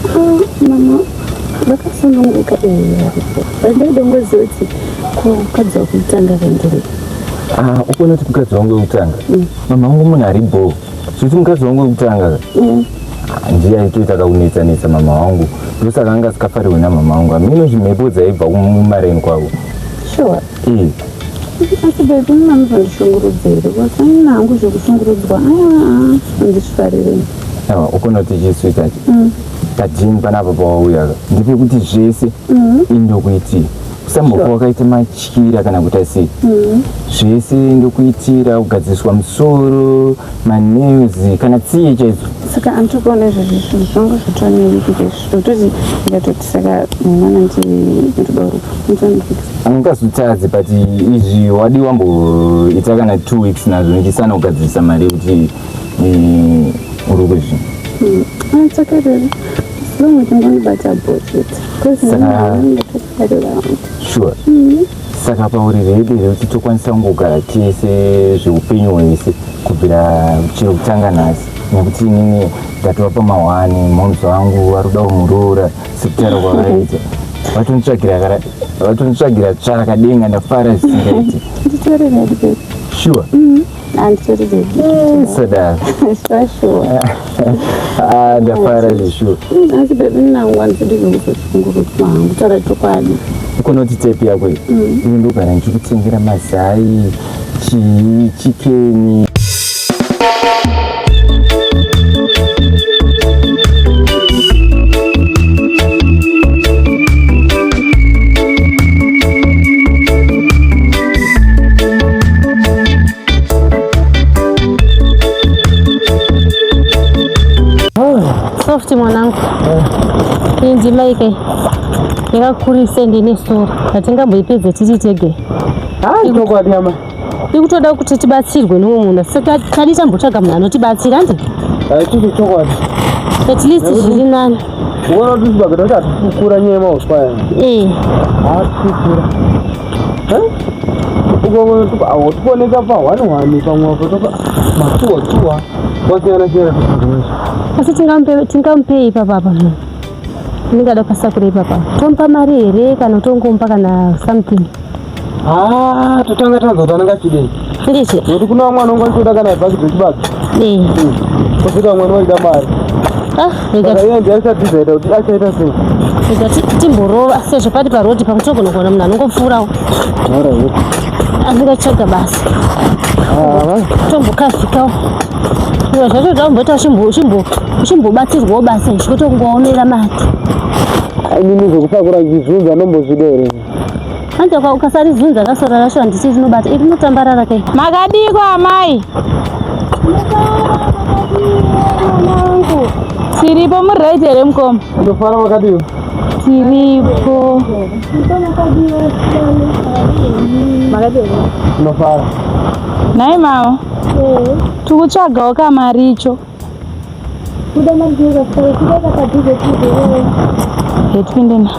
Ah, mama vakasununguka varipo but ndaida kungoziva kuti ko mukadzi wekutanga kaenderei. Ah, ukuona kuti mukadzi wangu wekutanga mama wangu munhu ari bho zvekuti mukadzi wangu wekutanga ndiye aitoita kakunetsa-netsa mama wangu ndosaka anga asikafarirwe namama wangu hameno zvimhepo dzaibva kumareni kwavo. Sure. Eh. Asi baby munamuzondishungurudza here because anina hangu zvekushungurudzwa aiwa handizvifarire. Awa, ukuona kuti chisweetheart padhini panapa pawauya ndepekuti zvese indokuitira usambofa wakaita matyira kana kuita sei zvese ndokuitira kugadziriswa musoro manails kana tsiye chaidzo. Saka andikuona izvozvi zvinhu zvangu zvatova newiki zvekutoti ndikatoti saka mwana ndinotoda kuruka. Ungazotadze but izvi wadi wamboita kana 2 weeks nazvo ndichisana kugadzirisa mari yekuti eh, urukwe zvinhu. Hmm. It's okay baby. As long as ungondibata bho chete. Because Saka sure. Mm. Saka pauri ready rekuti tokwanisa kungogara tese zveupenyu hwese kubvira chero kutanga nhasi nekuti inini ndatova pamahwani moms vangu vari kuda kumuroora sekutaura kwavaita vatonitsvagira tsva rakadenga ndafara zvisingaiti. Nditori ready baby. Sure. Mm. Anditori ready. Sadaro. Sure sure. Ah, ndafara zveshuwa. Asi baby nangu andisidi kuzoshungurudzwa hangu taura chokwadi. Ukona kuti tepi yako iyi ini ndogara ndichikutengera mazai chii chikeni. Soft mwanangu, iyi ndima ike yakakurisa ende ine soro hatingamboipedze tiri tege. Chokwadi ama Ikutoda kuti tibatsirwe nemumwe munhu asi tadi tambotsvaga munhu anotibatsira handi? Haitisi chokwadi. At least zviri nani. Uona kuti chibage tacho hatikukura nyaya yemauswa aya. Eh. Hatikukura. Uko pa one one pamwe apo topa matuwa tuwa wasiyana siyana tukundumisha. Asi tingamupei ipapa apa munhu ndingada pasakura ipapa tomupa mari here kana tongomupa kana something? Ah, totanga tanzwa kuti anenge achidei. Ndichi. Nekuti kuna vamwe vanonge vachitoda kana bhagi dzechibage. Eh. Kozoita vamwe vanenge vachida mari. Ah, rega Saka iye ndiye achadhisaida kuti achaita sei. Rega timborova sezvo pari parodi pamwe togona kuona munhu anongopfuurawo. Alright. Anongotsvaga basa. Ah, Tombokavhikawo. Iwe zvacho tamboita uchimbobatsirwawo basa izvi kwete kungoonera mari. Inini zvekusakura chizunza ndombozvida here? Hanzi ukasarizunza kasora racho handiti rinobata iri rinotambarara kai. Makadiko amai? Tiripo muri right here mukoma? Ndofara makadiwo. Tiripo. Ndofara. Nhai mama. Tikutsvagawo kamaricho. Tipinde na.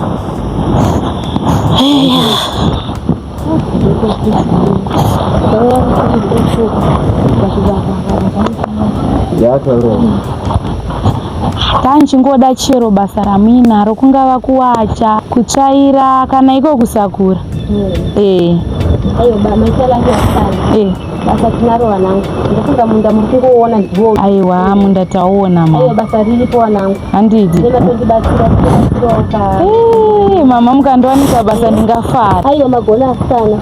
Tanchingoda chero basa ramuinaro kungava kuwacha, kutsvaira kana iko kusakura. Eh. Ayo ba maitala ake Eh. Basa tinaro vanangu. Ndofunga munda muri kungoona ndiwo. Aiwa munda tauona mama. Aiwa basa riripo vanangu. Handidi. Nematondibatsira tibatsirawo ka. Eh, mama mukandiwanisa basa ndingafara. Aiwa magona asikana.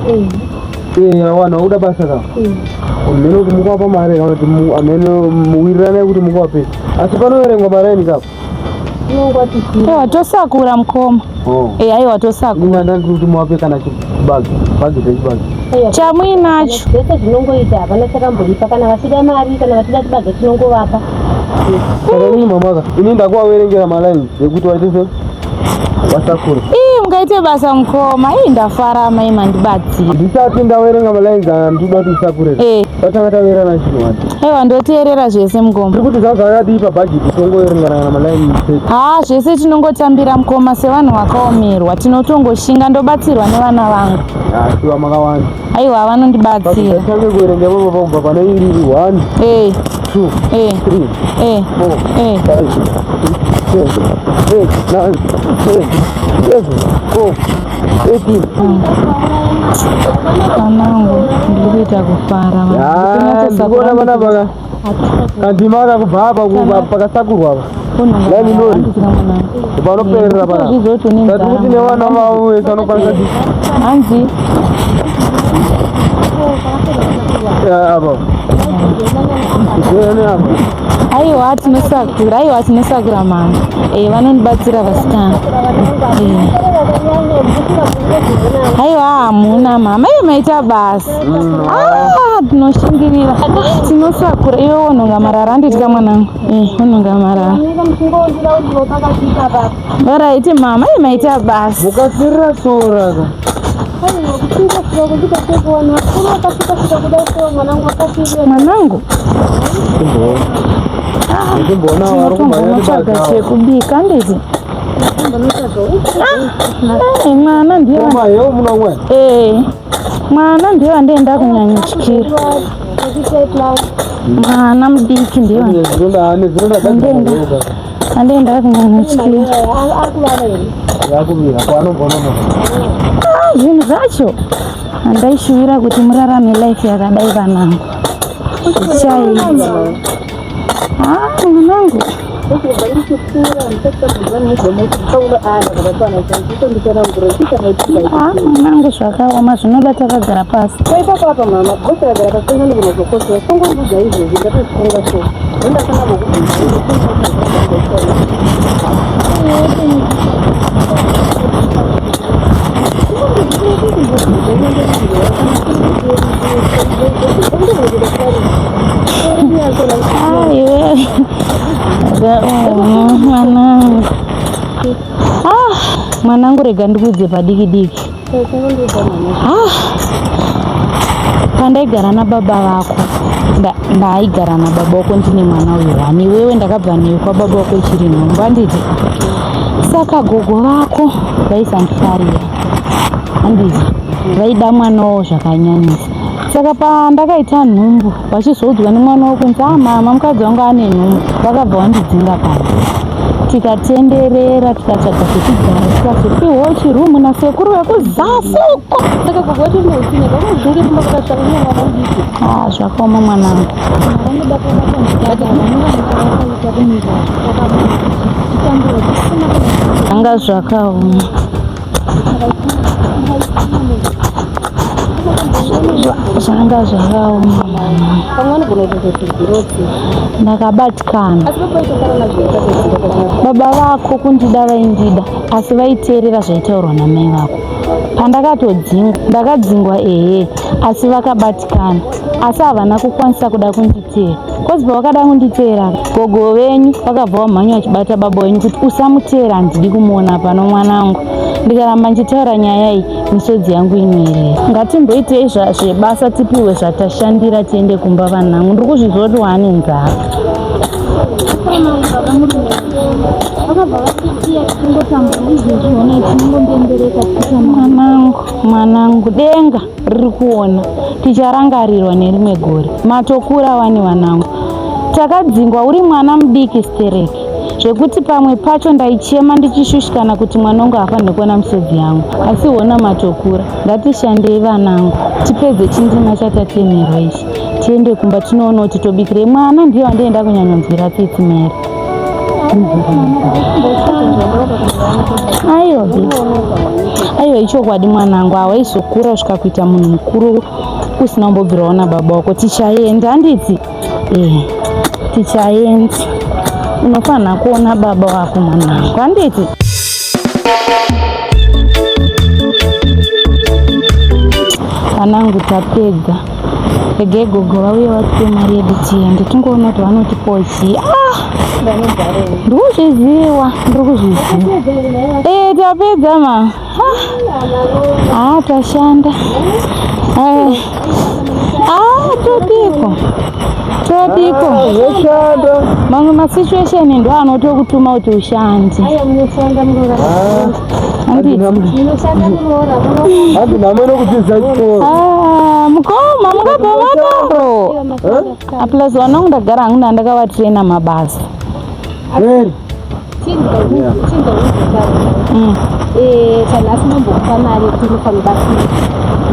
Eh. Eh, wana uda basa ka. Amene kuti mukawapa mari kana kuti amene muwirirane kuti mukawape. Asi panoverengwa mari aini kapo. Aiwa tosakura mukoma. Oh. Eh, aiwa tosakura. Inga ndandiri kuti muwape kana chibage, bhagi dzechibage. Chamuinacho. Zvese zvinongoita hapana chakamboipa kana vachida mari kana vachida chibage tinongovapa. Saka inini mama ka, ini ndakuvaverengera malines ekuti waite sei? Vasakure. Ii mungaite basa mukoma. Ii ndafara amai mandibatsira. Ndisati ndaverenga malines aya ndikuda kuti usakure. Eh. Tatanga taverana chinhu wani. Aiwa ndoteerera zvese mukoma. Ndiri kuti zvazvakadii pabhajeti tongoverengana kana malines chete. Haa zvese tinongotambira mukoma sevanhu vakaomerwa tinotongoshinga ndobatsirwa nevana vangu. Asiwa makawanda. Aiwa vanondibatsira. Tange kuverenga ipapo kubva pane iri 1 Eh. 2 Eh. 3 Eh. 4 Eh. 5 6 7 8 9 10 11 12 13. Vanangu ndiri kuita kufara vangu. Ndikuona vana vaka kandima kakubva apa pakasakurwa apa. Laini lori. Panoperera pana. Tati kuti nevana vavo vese vanokwanisa Hanzi. Aiwa tinosakura, aiwa tinosakura mama. Eh, vanondibatsira vasikana. Eh. Aiwa hamuna mama, iye maita basa. Ah, tinoshingirira. Tinosakura iwe wonhonga marara handiti mwanangu. Eh, wonhonga marara. Alright mama, iye maita basa. Mukasirira sora ka. Mwanangu, Ndimboona vari kumhanya tinotombonotsvaga nebasa. chekubika handiti? Ah, eh, mwana ndiye Koma yeo muna mwana. Eh, mwana ndiye wandienda kunyanyotyira. Mwana mudiki ndiye Zvinonda ane zvinonda Ndenda. wandienda kunyanyotyira. Yakubira kwaanombona. Ah, zvinhu zvacho handaishuvira kuti murarame life yakadai vanangu. Zvichaita. Ah, mwanangu. Ah, mwanangu zvakaoma zvinoda takagara pasi. Ah, iwe. Zvakaoma mwanangu. Ah, mwanangu rega ndikuudze padiki diki. Ah, pandaigara nababa vako ndaigara nababa wako ndine mwana uyu wani iwewe ndakabva newe kwababa wako ichiri nhumbu handiti saka gogo vako vaisandifarira handiti vaida mwana wavo zvakanyanyisa saka pandakaita nhumbu vachizoudzwa nemwana wavo kunzi ah mama mukadzi wangu ane nhumbu vakabva vandidzinga pano tikatenderera tikatsvaga pekugara tikazopiwawo chirumu nasekuru vekuzasi uko. Ah, zvakaoma mwanangu. Anga zvakaoma. Zvanga zvakaoma mwanangu. Ndakabatikana. Baba vako kundida vaindida asi vaiteerera zvaitaurwa namai vako. Pandakatodzingwa, ndakadzingwa ehe, asi vakabatikana. Asi havana kukwanisa kuda kunditeera. Kozi pavakada kunditeera, gogo venyu vakabva vamhanya vachibata baba venyu kuti usamuteera, handidi kumuona pano mwanangu. Ndikaramba ndichitaura nyaya iyi, misodzi yangu inoerera. Ngatimboitei zvebasa tipiwe zvatashandira tiende kumba vanangu. Ndiri kuzvizwa kuti waane nzara. Mwanangu, mwanangu, denga riri kuona ticharangarirwa nerimwe gore. Matokura wani vanangu. Takadzingwa uri mwana mudiki stereki zvekuti pamwe pacho ndaichema ndichishushikana kuti mwana wangu haafaniri kuona misodzi yangu, asi hona matokura. Ngatishandei vanangu, tipedze chindima chatatemerwa ichi, tiende kumba tinoona kuti tobikirei. Mwana ndiye wandienda kunyanyonzwira tsitsi Mary. Aiwa baby, aiwa ichokwadi mwanangu, hawaizokura kusvika kuita munhu mukuru usina kumbobvirawo nababa wako. Tichaenda handiti? Eh, tichaenda. Unofanira kuona baba wako mwanangu, handiti? Vanangu tapedza. Regai gogo vauye vatipe mari yedu tiende tingoona kuti vanotipawo chii. Ah! Ndikuzviziva, ndiri kuzviziva. Eh, tapedza ma. Ah, tashanda. Eh. Ah, todiko. Todiko. Zveshanda. Mamwe masituation ndo anotokutuma kuti ushande. Handiti? Handi nhamo inokudzidzisa chikoro. Ah, mukoma mukabva madaro. Plus vanangu ndagara hangu ndandakavatraina mabasa. Mary. Chanhasi mambokupa mari yekuti unofanira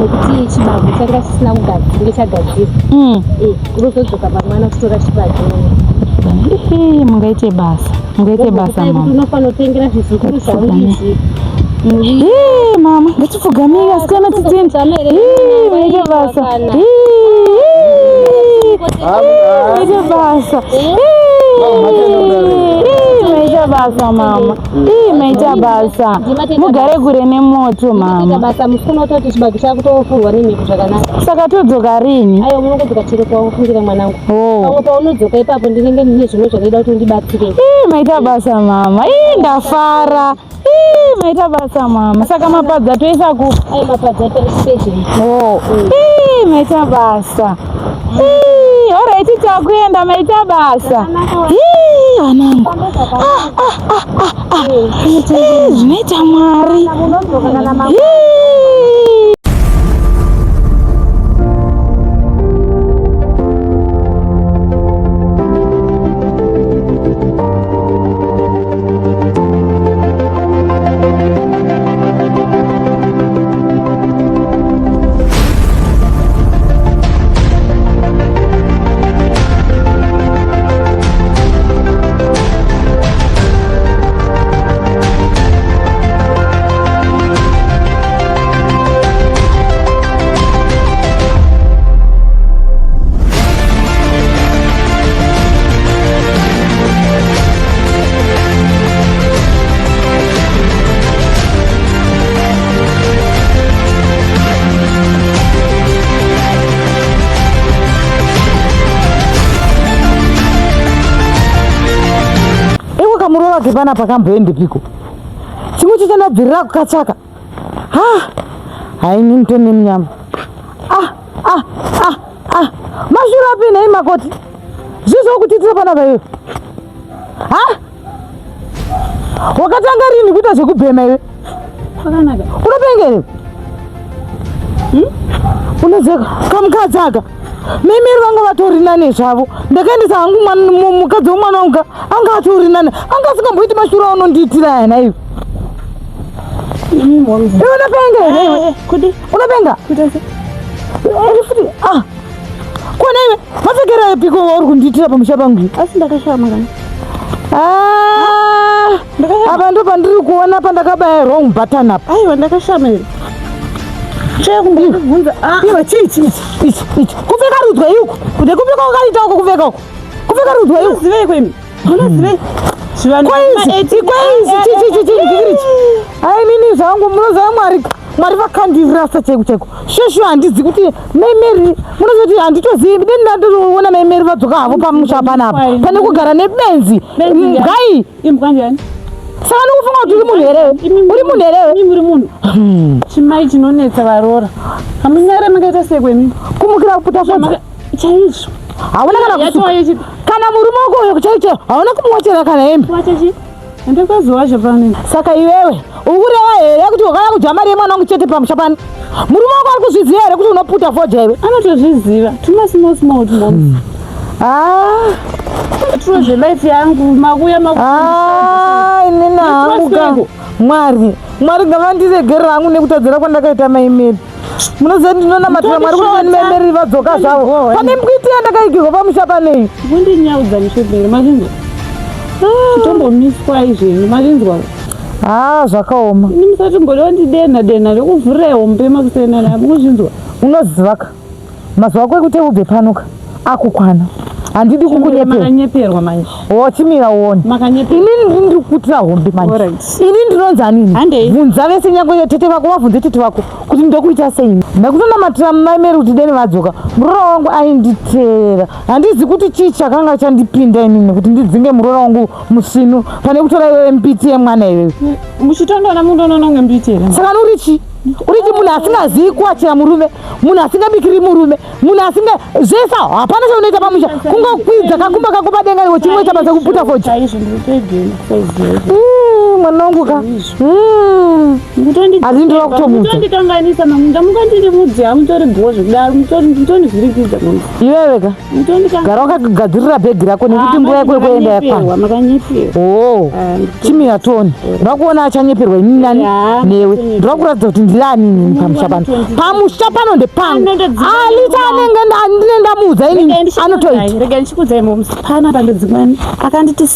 nekuti chibage changa chisina kugadzirwa chagadzirwa. Unozodzoka mangwana kutora chibage. Ihi, mungaite basa. Mungaite basa mama. Unofanira kutengera zvizukuru zvangu izvi. Ii, mama ngatipfugamei asikana titende. Ii, maita basa. Ii, ii, maita basa. Ii, ii, maita basa mama. Ii, maita basa. Mugare kure nemoto mama. Basa musikana utoti chibage chakutofurwa nemhepo zvakanaka. Saka todzoka rini? Aiwa munongodzoka chero pawafungira mwanangu. Oh. Pamwe paunodzoka ipapo ndinenge ndine zvimwe zvandoida kuti undibatsire. Ii, maita basa mama. Ii, ndafara. Ii, maita basa mama. Saka mapadza toisa kupi? Ai mapadza toispeji. Oh. Ii, maita basa. Ii, alright takuenda maita basa. Ii, vanangu. Ah, ah, ah, ah, ah. Ii, zvinoita Mwari. Ii. Iwe kamuroora ke panapa kamboendepiko? Chimwe chichandabvirira kukatsvaka. Ha! Hai ini nditone munyama. Ah, ah, ah, ah. Mashura api nhai makoti? Zvii zvokutiitira panapa iwe? Ha? Wakatanga rini kuita zvekubhema iwe? Kwakanaka. Unopenga here? Hmm? Unoziva kamukadzi aka memeri vanga vatori nane zvavo. Ndakaendesa hangu mukadzi wemwana wangu anga atori nane. Anga asingamboiti mashura aunondiitira aya nhaiwe. Iwe unopenga here iwe? Eh, Kudi. Unopenga? Kuita sei? Eri futi ah. Kona iwe mapfekero epiko wauri kundiitira pamusha pangu? Asi ndakashama kana. Ah, apa ndo pandiri kuona pandakabaya wrong button apa. Aiwa ndakashama here. Tsvee kumbobvunza. Ah. Iwe chii chii ichi ichi ichi. Kupfeka rudzwa iko. Kude kupfeka kwakaita uko kupfeka uko. Kupfeka rudzwa iko. Unozivei kwemi? Unozivei? Zvivanhu Kwaizi, kwaizi chii chii chii chii ichi. Ai nini zvangu munoziva Mwari Mwari vakandirasa chaiko chaiko. Sheshu handizi kuti Mai Mary munozoti handitozivi deni ndatoona Mai Mary vadzoka havo pamusha panapa pane kugara nebenzi mbwai. Imbwa ndiani? Saka ndikufunga kuti uri munhu here? Uri munhu here? Imi muri munhu. Chimai chinonetsa varoora. Hamunyare makaita sei kwemi? Kumukira kuputa fodza. Chaizvo. Hauna kana kusuka. Kana murume wako uyo chaicho hauna kumuwachera kana hembe. Wacha chii? Ndakazowacha pano. Saka iwewe ukureva here kuti wakauya kudya mari yemwana wangu chete pamusha pano? Murume wako ari kuzviziva here kuti unoputa fodya iwe? Anotozviziva. Tuma small small tumoms. Ah. Turo zvelife yangu makuya maku. Ah, inini hangu ka. Mwari, Mwari ngavandiregerera hangu nekutadzira kwandakaita mai Mary. Munoziva ndinonamatira Mwari kuti mai Mary vadzoka zvavo. Pane mbwiti yandakaigirwa pamusha panei. Kundinyaudza mushebere mazvinzwa. Chitombomiswa izvenyu mazvinzwa. Ah, zvakaoma. Ini musatomboda kundidenha denha ndokuvhurira hombe makusena nabo muzvinzwa. Unoziva ka mazuva ako ekuti ubve pano ka akukwana. Handidi kukunyepera. Makanyeperwa manje. Wochimira uone. Makanyeperwa. Inini ndini ndiri kukuitira hombe manje. Alright. Ini ndinonzi anini? Handei. Bvunza vese nyangwe tete vako vabvunze tete vako kuti ndokuita sei. Ndakutonamatira mai Mary kuti deni vadzoka. Muroora wangu ainditeerera. Handizi kuti chii chakanga chandipinda inini kuti ndidzinge muroora wangu musvinu pane kutora iwewe mbiti yemwana iwewe. Muchitondona munonoona kunge mbiti here? Saka uri chii? Uri chii munhu asingazivi kuwachira murume, munhu asingabikiri murume, munhu asinga zvese hapana chaunoita pamusha kungokwidza kakumba kako padenga iwe chimwe chabasa kuputa fodya. Chaizvo ndiri kutoigena. Mwana wangu ka. Asi ndinoda kutomudza. Mutondikanganisa mamunda mukandiri mudzi hamutori bho zvekudaro mutondivhirikidza munhu. Iwewe ka. Gara wakagadzirira bhegi rako nekuti nguva yako yekuenda yakwana. Makanyeperwa. Oh. Chimira toni. Ndoda kuona achanyeperwa inini nani newe. Ndoda kuratidza kuti ndiri ani inini pamusha pano. Pamusha pano ndepangu. Alita anenge ndine ndamuudza inini anotoita. Rega ndichikuudzai moms. Pana pandodzimani akanditi.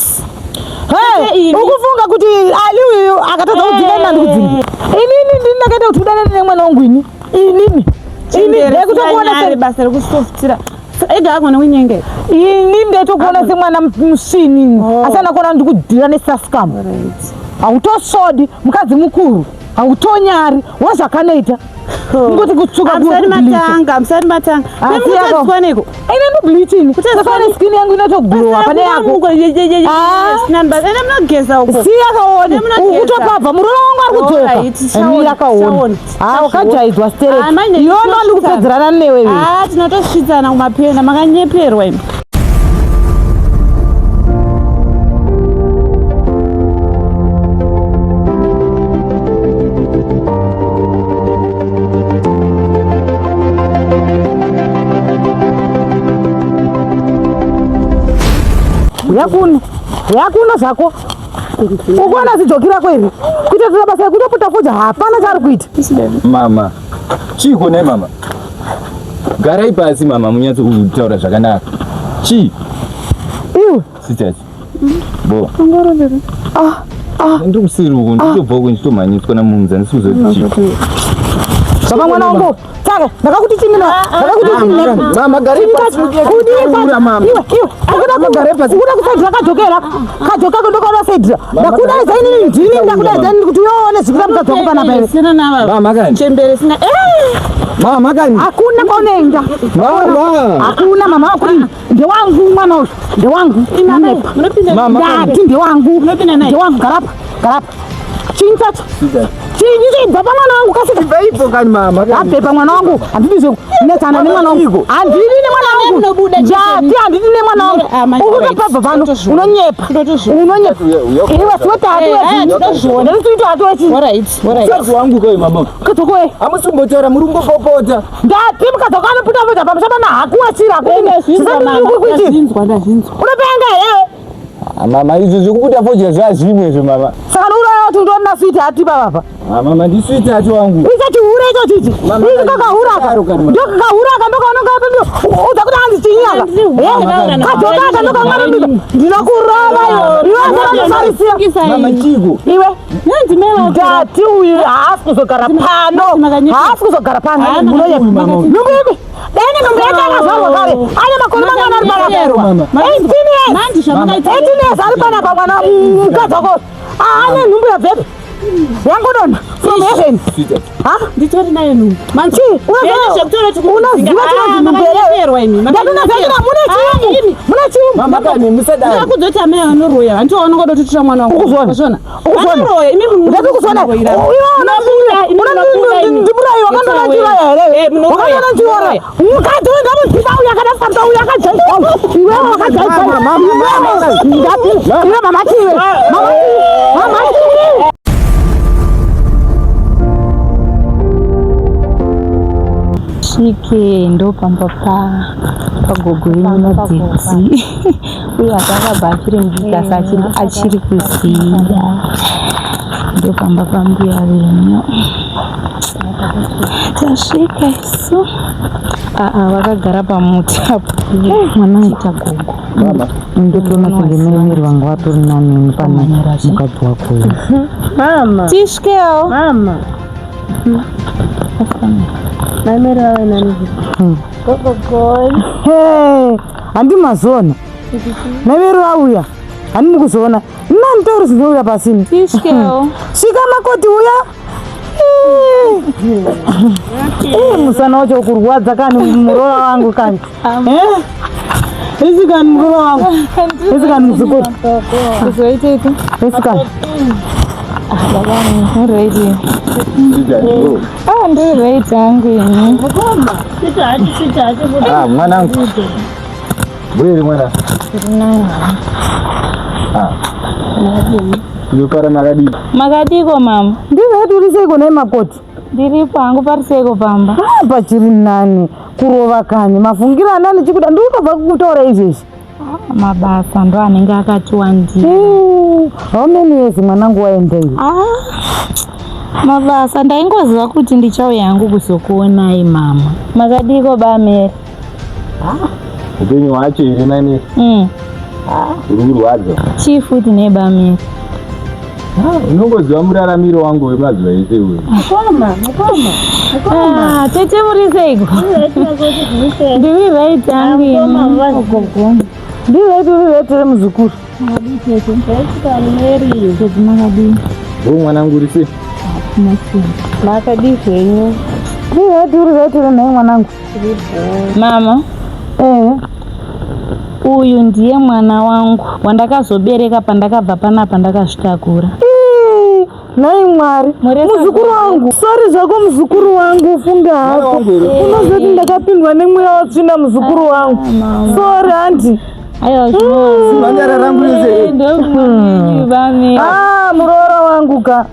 Hey, ukufunga kuti Ali uyu akatadza kudzinga ini andikudzinga. Inini ndini ndakaita kuti udanane nemwana wangu ini. Inini. Ini ndekutokuona se basa rekusoftira. Ega agona kunyenge. Ini ndetokuona semwana musvini. Oh. Asi anakuona ndikudhira nesaskam. Hautosvodi mukadzi mukuru. Hautonyari wazvakanoita. Ngoti kutsvuka Hamusati matanga, hamusati matanga. Asi yako. Kwaneko. Ine ndobleaching. Saka skin yangu inotoglowa pane yako. Ah. Ene munogeza uko. Si yakaone. Ine munogeza. Ukutopabva murume wangu ari kudzoka. Alright, tichaona, Emi yakaone. tichaona. Ah, wakajaidzwa Ah, stereki. manje Iwe ndo tinosvitsana. ndikupedzerana newe iwe. Ah, tinotosvitsana kumapena makanyeperwa imi. Yakuno. Yakuno zvako. Ukuona zijoki rako iri. Kuita tira basa rekutoputa fodya hapana chaari kuita. Mama, chiiko nhai mama? Garai pasi mama munyatso kutaura zvakanaka. Chii? Iwe. Sisters. Bo. Ah, ah. Ndiri kuseri uko nditobva uko ndichitomhanyiswa namumza ndisi kuzoti chii. Baba mwana wangu. Saka ndakakuti chimina. Ndakakuti chimina. Mama garai pasi. Kudii mama. Iwe, iwe. Ukuda pasi. Ukuda kusaidira kajokera. Kajokako ndokaona saidira. Ndakudaidza inini ndini ndakudaidza inini kuti uone zvikuita mukadzi wako panapa iwe. Sina nava. Mama kani. Chembere sina. Eh! Mama kani. Hakuna kwaunoenda. Mama. Hakuna mama wako ndewangu mwana uyu. Ndewangu. Imama, munopinda Mama kani. Ndati ndewangu. Unopinda naye? Ndewangu garapa. Garapa. Chinyi chacho. Sisters. Chinyi chibva pamwana wangu kasika. Ibvaipo kani mama kani. Abve pamwana wangu. Handidi zvekunetsana nemwana wangu. Iko. Handidi nemwana wangu. Munobuda Ndati handidi nemwana wangu. Ah, my Ukutopabva pano. Unonyepa. Tinotozviona. Unonyepa. Uya, uya. Iwe siwete hati Eh, wechi. tinotozviona. Ndati hati wechi. Alright, alright. Mukadzi wangu kai mama. Katokoe. Hamusi kumbotara muri kungopopota. Ndati mukadzi wako anoputa fodya pamusha pana hakuwachira. Ndazvinzwa mama. Ndazvinzwa, ndazvinzwa. Unopenga here? Ah, Mama izvi zvekuputa fodya zvazvimwe izvo mama. Saka nouraya kuti ndona switi hati baba. Ah, mama ndiswiti hati wangu. Icho chihure icho chichi. Mama, Ichi kakahura aka. karo kani, mama. Ndo kakahura aka ndokaononga udza kuti hanzi chinyi aka. Mama, Kajoka aka ndokamwana ndinokurova iwe. Iwe unofarisia. Mama chiko. Iwe Ndimela. ndati uyu haasi kuzogara pano. Haasi kuzogara pano. Unonyepa. Mama. Nhumbu ipi? Dai nhumbu yake akazvarwa kare. Ane makore mangana ari panapa. Mama. 18 years. Manje zvamakaita. 18 years ari panapa mwana mukadzi wako. Ane nhumbu yabvepi? Yangodonha from heaven. Sisters. Ha? Nditori nayo nhumbu. Manchi, unoziva chinonzi nhumbu here? Makanyeperwa imi. Ndatonazaira mune chiyungu. Mune chiyungu. Mama kani musadaro. Ndakudza kuti amai vanoroya. Handiwo vanongoda kutotora mwana wangu. Ukuzviona? Ukuzviona? Ukuzviona? Vanoroya. Imi munhu. Ndati kuzviona. Ndimurai wakandona njiuraya here? Wakandona njiuraya. Mukadzi uyu ndamudziva uyu akadafamba uyu akajaidza uyu. Iwewe wakajaidza uyu. Iwewe. Ndati. Iwe mama chiwe. Mama chiwe. Mama chiwe. Svike ndopamba pa pagogo yenyu nadzidzi uye akakabva achiri mudiki asi achiri, achiri kuziva ndopamba pambuya venyu tasvika isu aa vakagara pamuti apo Mwanangu. ita gogo Mama. Ndotoona kunge mai vangu vatori nani pane mukadzi wako uyu. Mama. tisvikewo Mama. Mai Mary vave nani? Hey, handi mazona. Mai vauya. Handi mukuzoona. Nani tauri zinouya pasini. tisvikewo Svika makoti uya. Eh, musana wacho kurwadza kani muroora wangu kani. Eh? Isi kani muroora wangu. Isi kani muzukuru. kuzoitepi Isi kani. baba ready Sisters. Bo. ah ndiri ready hangu ini Ah, mwanangu. Bwere mwana. Ah. Ndinofara makadii. makadiko mama Ndizvo uri seiko nei makoti? ndiripo hangu pari seiko pamba Ah, pachiri nani kurova kani mafungiro anani chikuda ndikutobva kukutaura izvezvi. mabasa ndo anenge akati wandii Eh, How many years mwanangu waenda iwe? Ah, mabasa ndaingoziva kuti ndichauya hangu kuzokuonai mama makadiko bamere Upenyu hwacho here nani? mm. Uri kurwadza. Chii futi nebamiri? Unongoziva muraramiro wangu wemazuva ese uyu. Mukoma, mukoma, mukoma. Ah, tete muri seiko? Ndiri right hangu ini. Ndiri right, uri right here muzukuru? Tete makadii? Bo mwanangu uri sei? Makadii zvenyu? Ndiri right, uri right here nhai mwanangu? Mama. Eh. Uyu ndiye mwana wangu wandakazobereka pandakabva panapa ndakazvitakura. Ii, Nhai Mwari, muzukuru wangu, sori zvako muzukuru wangu, ufunge hako. Unozoti ndakapindwa nemweya watsvina muzukuru wangu. Sori hanti. Aiwa Zimhandara rangu rese. Ah, muroora wangu ka.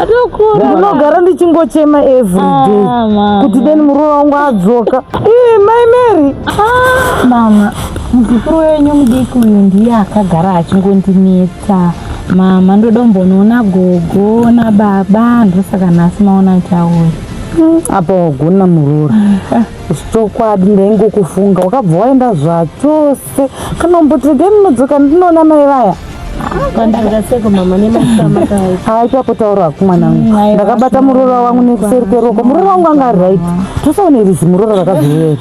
Atokura. Ndinogara ndichingochema everyday Ah, kuti deni muroora wangu adzoka. Ii, mai Mary. Mama, muzukuru wenyu mudiki uyu ndiye akagara achingondinetsa. Mama, ndoda kumbonoona gogo nababa, ndosaka nhasi maona chauya. Apa wagona muroora. Chokwadi ndaingokufunga wakabva waenda zvachose. Kana umboti regai ndinodzoka ndinoona mai vaya. Ndakaseka mama nemasamakaita. Haa ipapo taura hako mwanangu. Aiwa, Ndakabata muroora wangu nekuseri kweroko. Muroora wangu anga ari right. Tosaone rizi muroora rakazouya.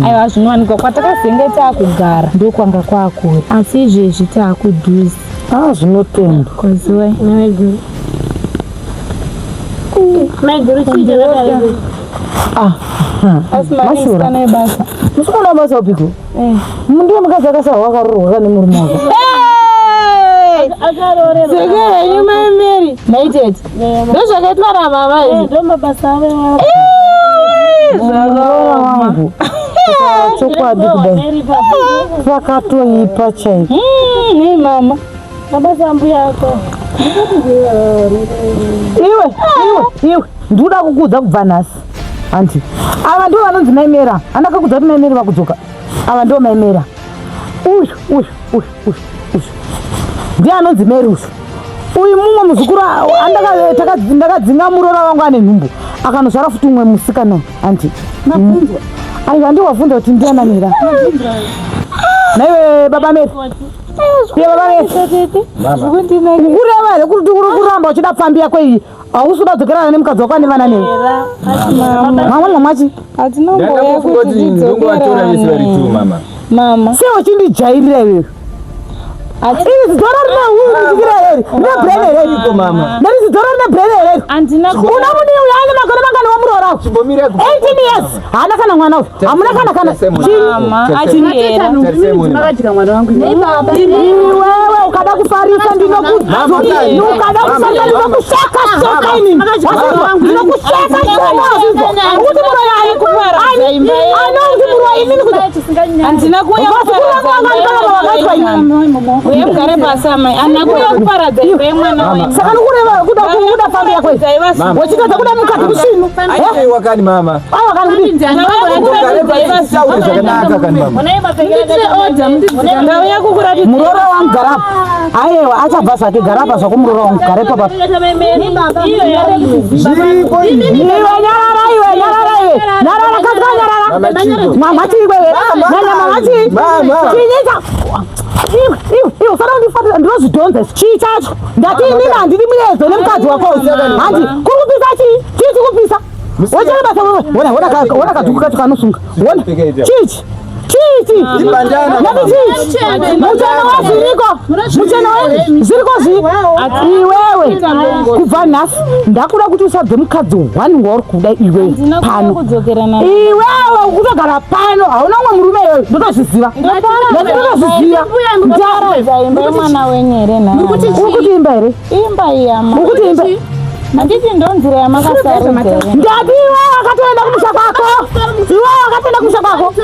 Aiwa, zvinowanikwa kwatakazenge taakugara ndokwanga kwaakure, asi izvezvi taakudhuze. Ah, zvinotendwa. Kwaziwai. Maiguru chii chakadai? Ah, Asi mari Mashura. isikana yebasa. Musikana wabasa upiko? Ndiye mukadzi akasahwa akaroorwa kane murume wake. Akaroorerwa. Seke henyu mai Mary. Mai tete. Ndozvakaitwa namama izvi. Ndo mabasa avo iwawo. Muroora wangu. Kutaura Chokwadi kudai. Pakatoipa chaiko. Nei mama. Mabasa ambuya ako. Iwe, iwe, iwe. Ndikuda kukuudza kubva nhasi. Hanti. Ava ndivo vanonzi mai Mera. Andakakuudza kuti mai Mary vakudzoka. Ava ndivo mai Mera. Uyu, uyu, uyu, uyu, uyu. Ndiye anonzi Mary uyu. Uyu mumwe muzukuru ndakadzinga muroora wangu ane nhumbu. Akanozvara futi umwe musikana. Hanti. Aiwa handiwabvunza kuti ndiana Mera. Naiwe baba Mary. Iye baba Mary. Ukureva here kuti uri kuramba uchida pfambi yako iyi? Hausi kuda kudzokerana nemukadzi wako ane vana newe. Mama mamachi. Hatina kumboya Ndandakufunga kuti kuti ndongovatora vese vari two tidzokerane. mama. Mama. Sei uchindijairira iwewe? Iri zidzoro rine hurudzikira here? Rine brain here? Iko mama. Ndati zidzoro rine brain here? Handina Una muni uyu ane makore mangani wamuroora? Chimbomira 18 years. Haana kana mwana uyu. Hamuna kana kana. Mama, achiyera. Iwewe ukada kufarisa ndinoku Mama, kani. ukada kufarisa ndinokusheka sheka ini. Ndinokusheka sheka Kuti muroyi ani? Ani? Anonzi muroyi inini kuti Handina kuuya Vazukuru vangu vangani kana vakaitwa ini? Uye mugare pasi amai. Handina kuuya kuparadza imba yemwana wenyu. Saka ndikureva kuda kuda fambi yako iyi. Mama. Wachitadza kuda mukadzi kusvinu. Aiwa kani mama. Aiwa kani kudii? Mugare pasi taure zvakanaka kani mama. Ndauya kukuratidza. Muroora wangu garapa. Aiwa achabva zvake garapa zvako muroora wangu garepo papa. Zviripo izvi. Iwe nyarara iwe nyarara iwe. Nyarara kazi nyarara. Mama Chipo. Mama chii wewe? Nana mama chii? Mama. Chinyika. Iwe iwe iwe usada kundifatira ndinozvidhonza izvi. Chii chacho? Ndati inini handidi muyedzo nemukadzi wako uyu. Handi kuri kupisa chii? Chii chiri kupisa? Wachera basa wewe. Wona wona ka wona kadhuku kacho kanosunga. Wona. Chii ichi? Chii ichi? Ibandana. Ndati chii ichi? Mucheno wazviriko. Mucheno zviriko zvi. Iwewe kubva nhasi ndakuda kuti usabve mukadzi one wauri kuda iwewe Handina kuuya pano. kudzokerana. Iwewe ukutogara pano hauna umwe murume iwewe ndotozviziva. Ndotozviziva. Ndaparadza imba yemwana wenyu here nhai? Uri kuti imba here? Imba iya ma. Uri kuti imba? Handiti ndonzira yamakasarudza here? Ndati iwewe wakatoenda kumusha kwako. Iwewe wakatoenda kumusha kwako.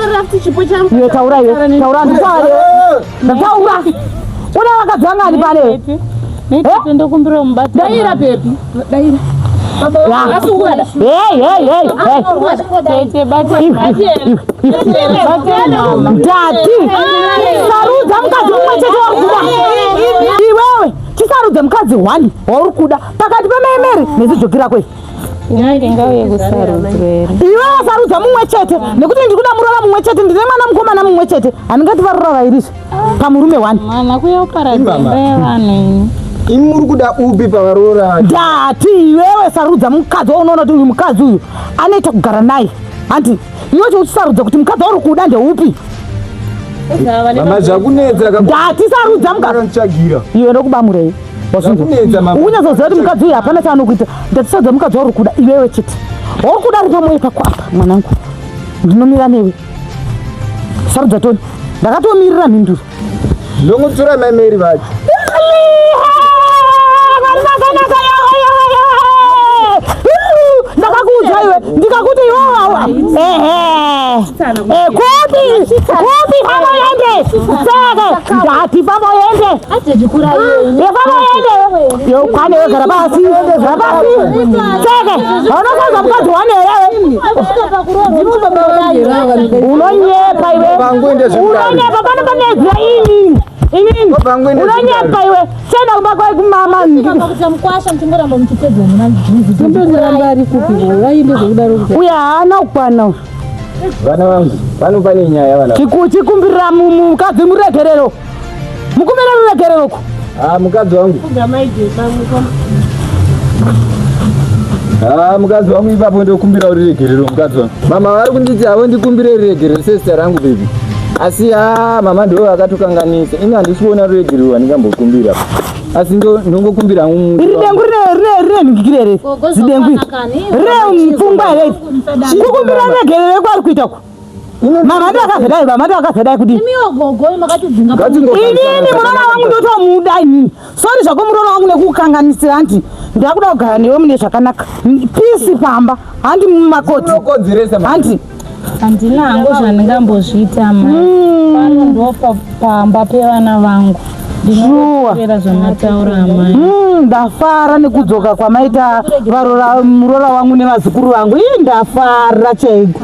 Iwe taura iwe. Taura nditaure. Ndataura. Una vakadzi vangani pane? Netete ndokumbira mubatsiro. Daira pepi. Daira. Hey, hey, hey, hey. Tete bate. Bate mama. Ndati sarudza mukadzi mumwe chete wauri kuda. Iwewe chisarudza mukadzi one wauri kuda pakati pamai Mary nezijoki rako iri. Inenge ngauye kusarudzwa here? Iwe wasarudza mumwe chete nekuti ndiri kuda muroora mumwe chete, ndine mwana mukomana mumwe chete, handingati varoora vairizve pamurume one. Mwana kuya uparadza imba yevanhu ini. Imi muri kuda upi pavaroora? Ndati iwewe sarudza mukadzi waunoona kuti uyu mukadzi uyu anoita kugara naye, handi iwe uchisarudza kuti mukadzi wauri kuda ndeupi. Mama zvakunetsa ka. Ndati sarudza mukadzi. Tsvagira. Iwe ndokubamurei? Zvakunetsa mama. Unyatsoziva kuti mukadzi uyu hapana chaanokuita. Ndati mukadzi wauri kuda iwewe chete. Wauri kuda ari pamwoyo pako apa mwanangu. Ndinomira newe. Sarudza Toni. Ndakatomirira mhinduro. Ndongotora mai Mary vacho. Ndakakuudza iwe ndikakuti iwewe ehe kupi kupi famba uende seke ndati famba uende famba uende yokwane wegara pasi gara pasi seke unosanza mukadzi wane here unonyepa iwe unonyepa pano pane ziya ini inini unonyepa iwe chenda kumba kwai kumama uyo haana kukwana vana vangu pano pane nyaya vana chikumbirira mukadzi muregerero mukumbira ruregerero ku ah mukadzi wangu Ah, mukadzi wangu ipapo ndokumbira ruregerero mukadzi wangu. Mama vari kunditi havo ndikumbire ruregerero sezita rangu baby. Asi ah mama ndivo vakatokanganisa. Ini handisi kuona ruregerero rwandingambokumbira. Asi ndongokumbira hangu. Iri dengu rine nhingikire here? Zidengu iri. Rine pfungwa here? Kukumbira ruregerero kwari kuita ku. Mama ndo akazodai, mama ndo akazodai kudii? Inini muroora wangu ndotomuda inini. Sorry zvako muroora wangu nekukukanganisira hanti ndakuda kugara newe mune zvakanaka. Peace pamba, handi mumakoti. Handi. Handina hangu zvandingambozviita mai. Pano ndo pamba pevana vangu. Ndinoteerera zvamataura amai. Ndafara nekudzoka kwamaita varora muroora wangu nevazukuru vangu. Ii ndafara chaiko.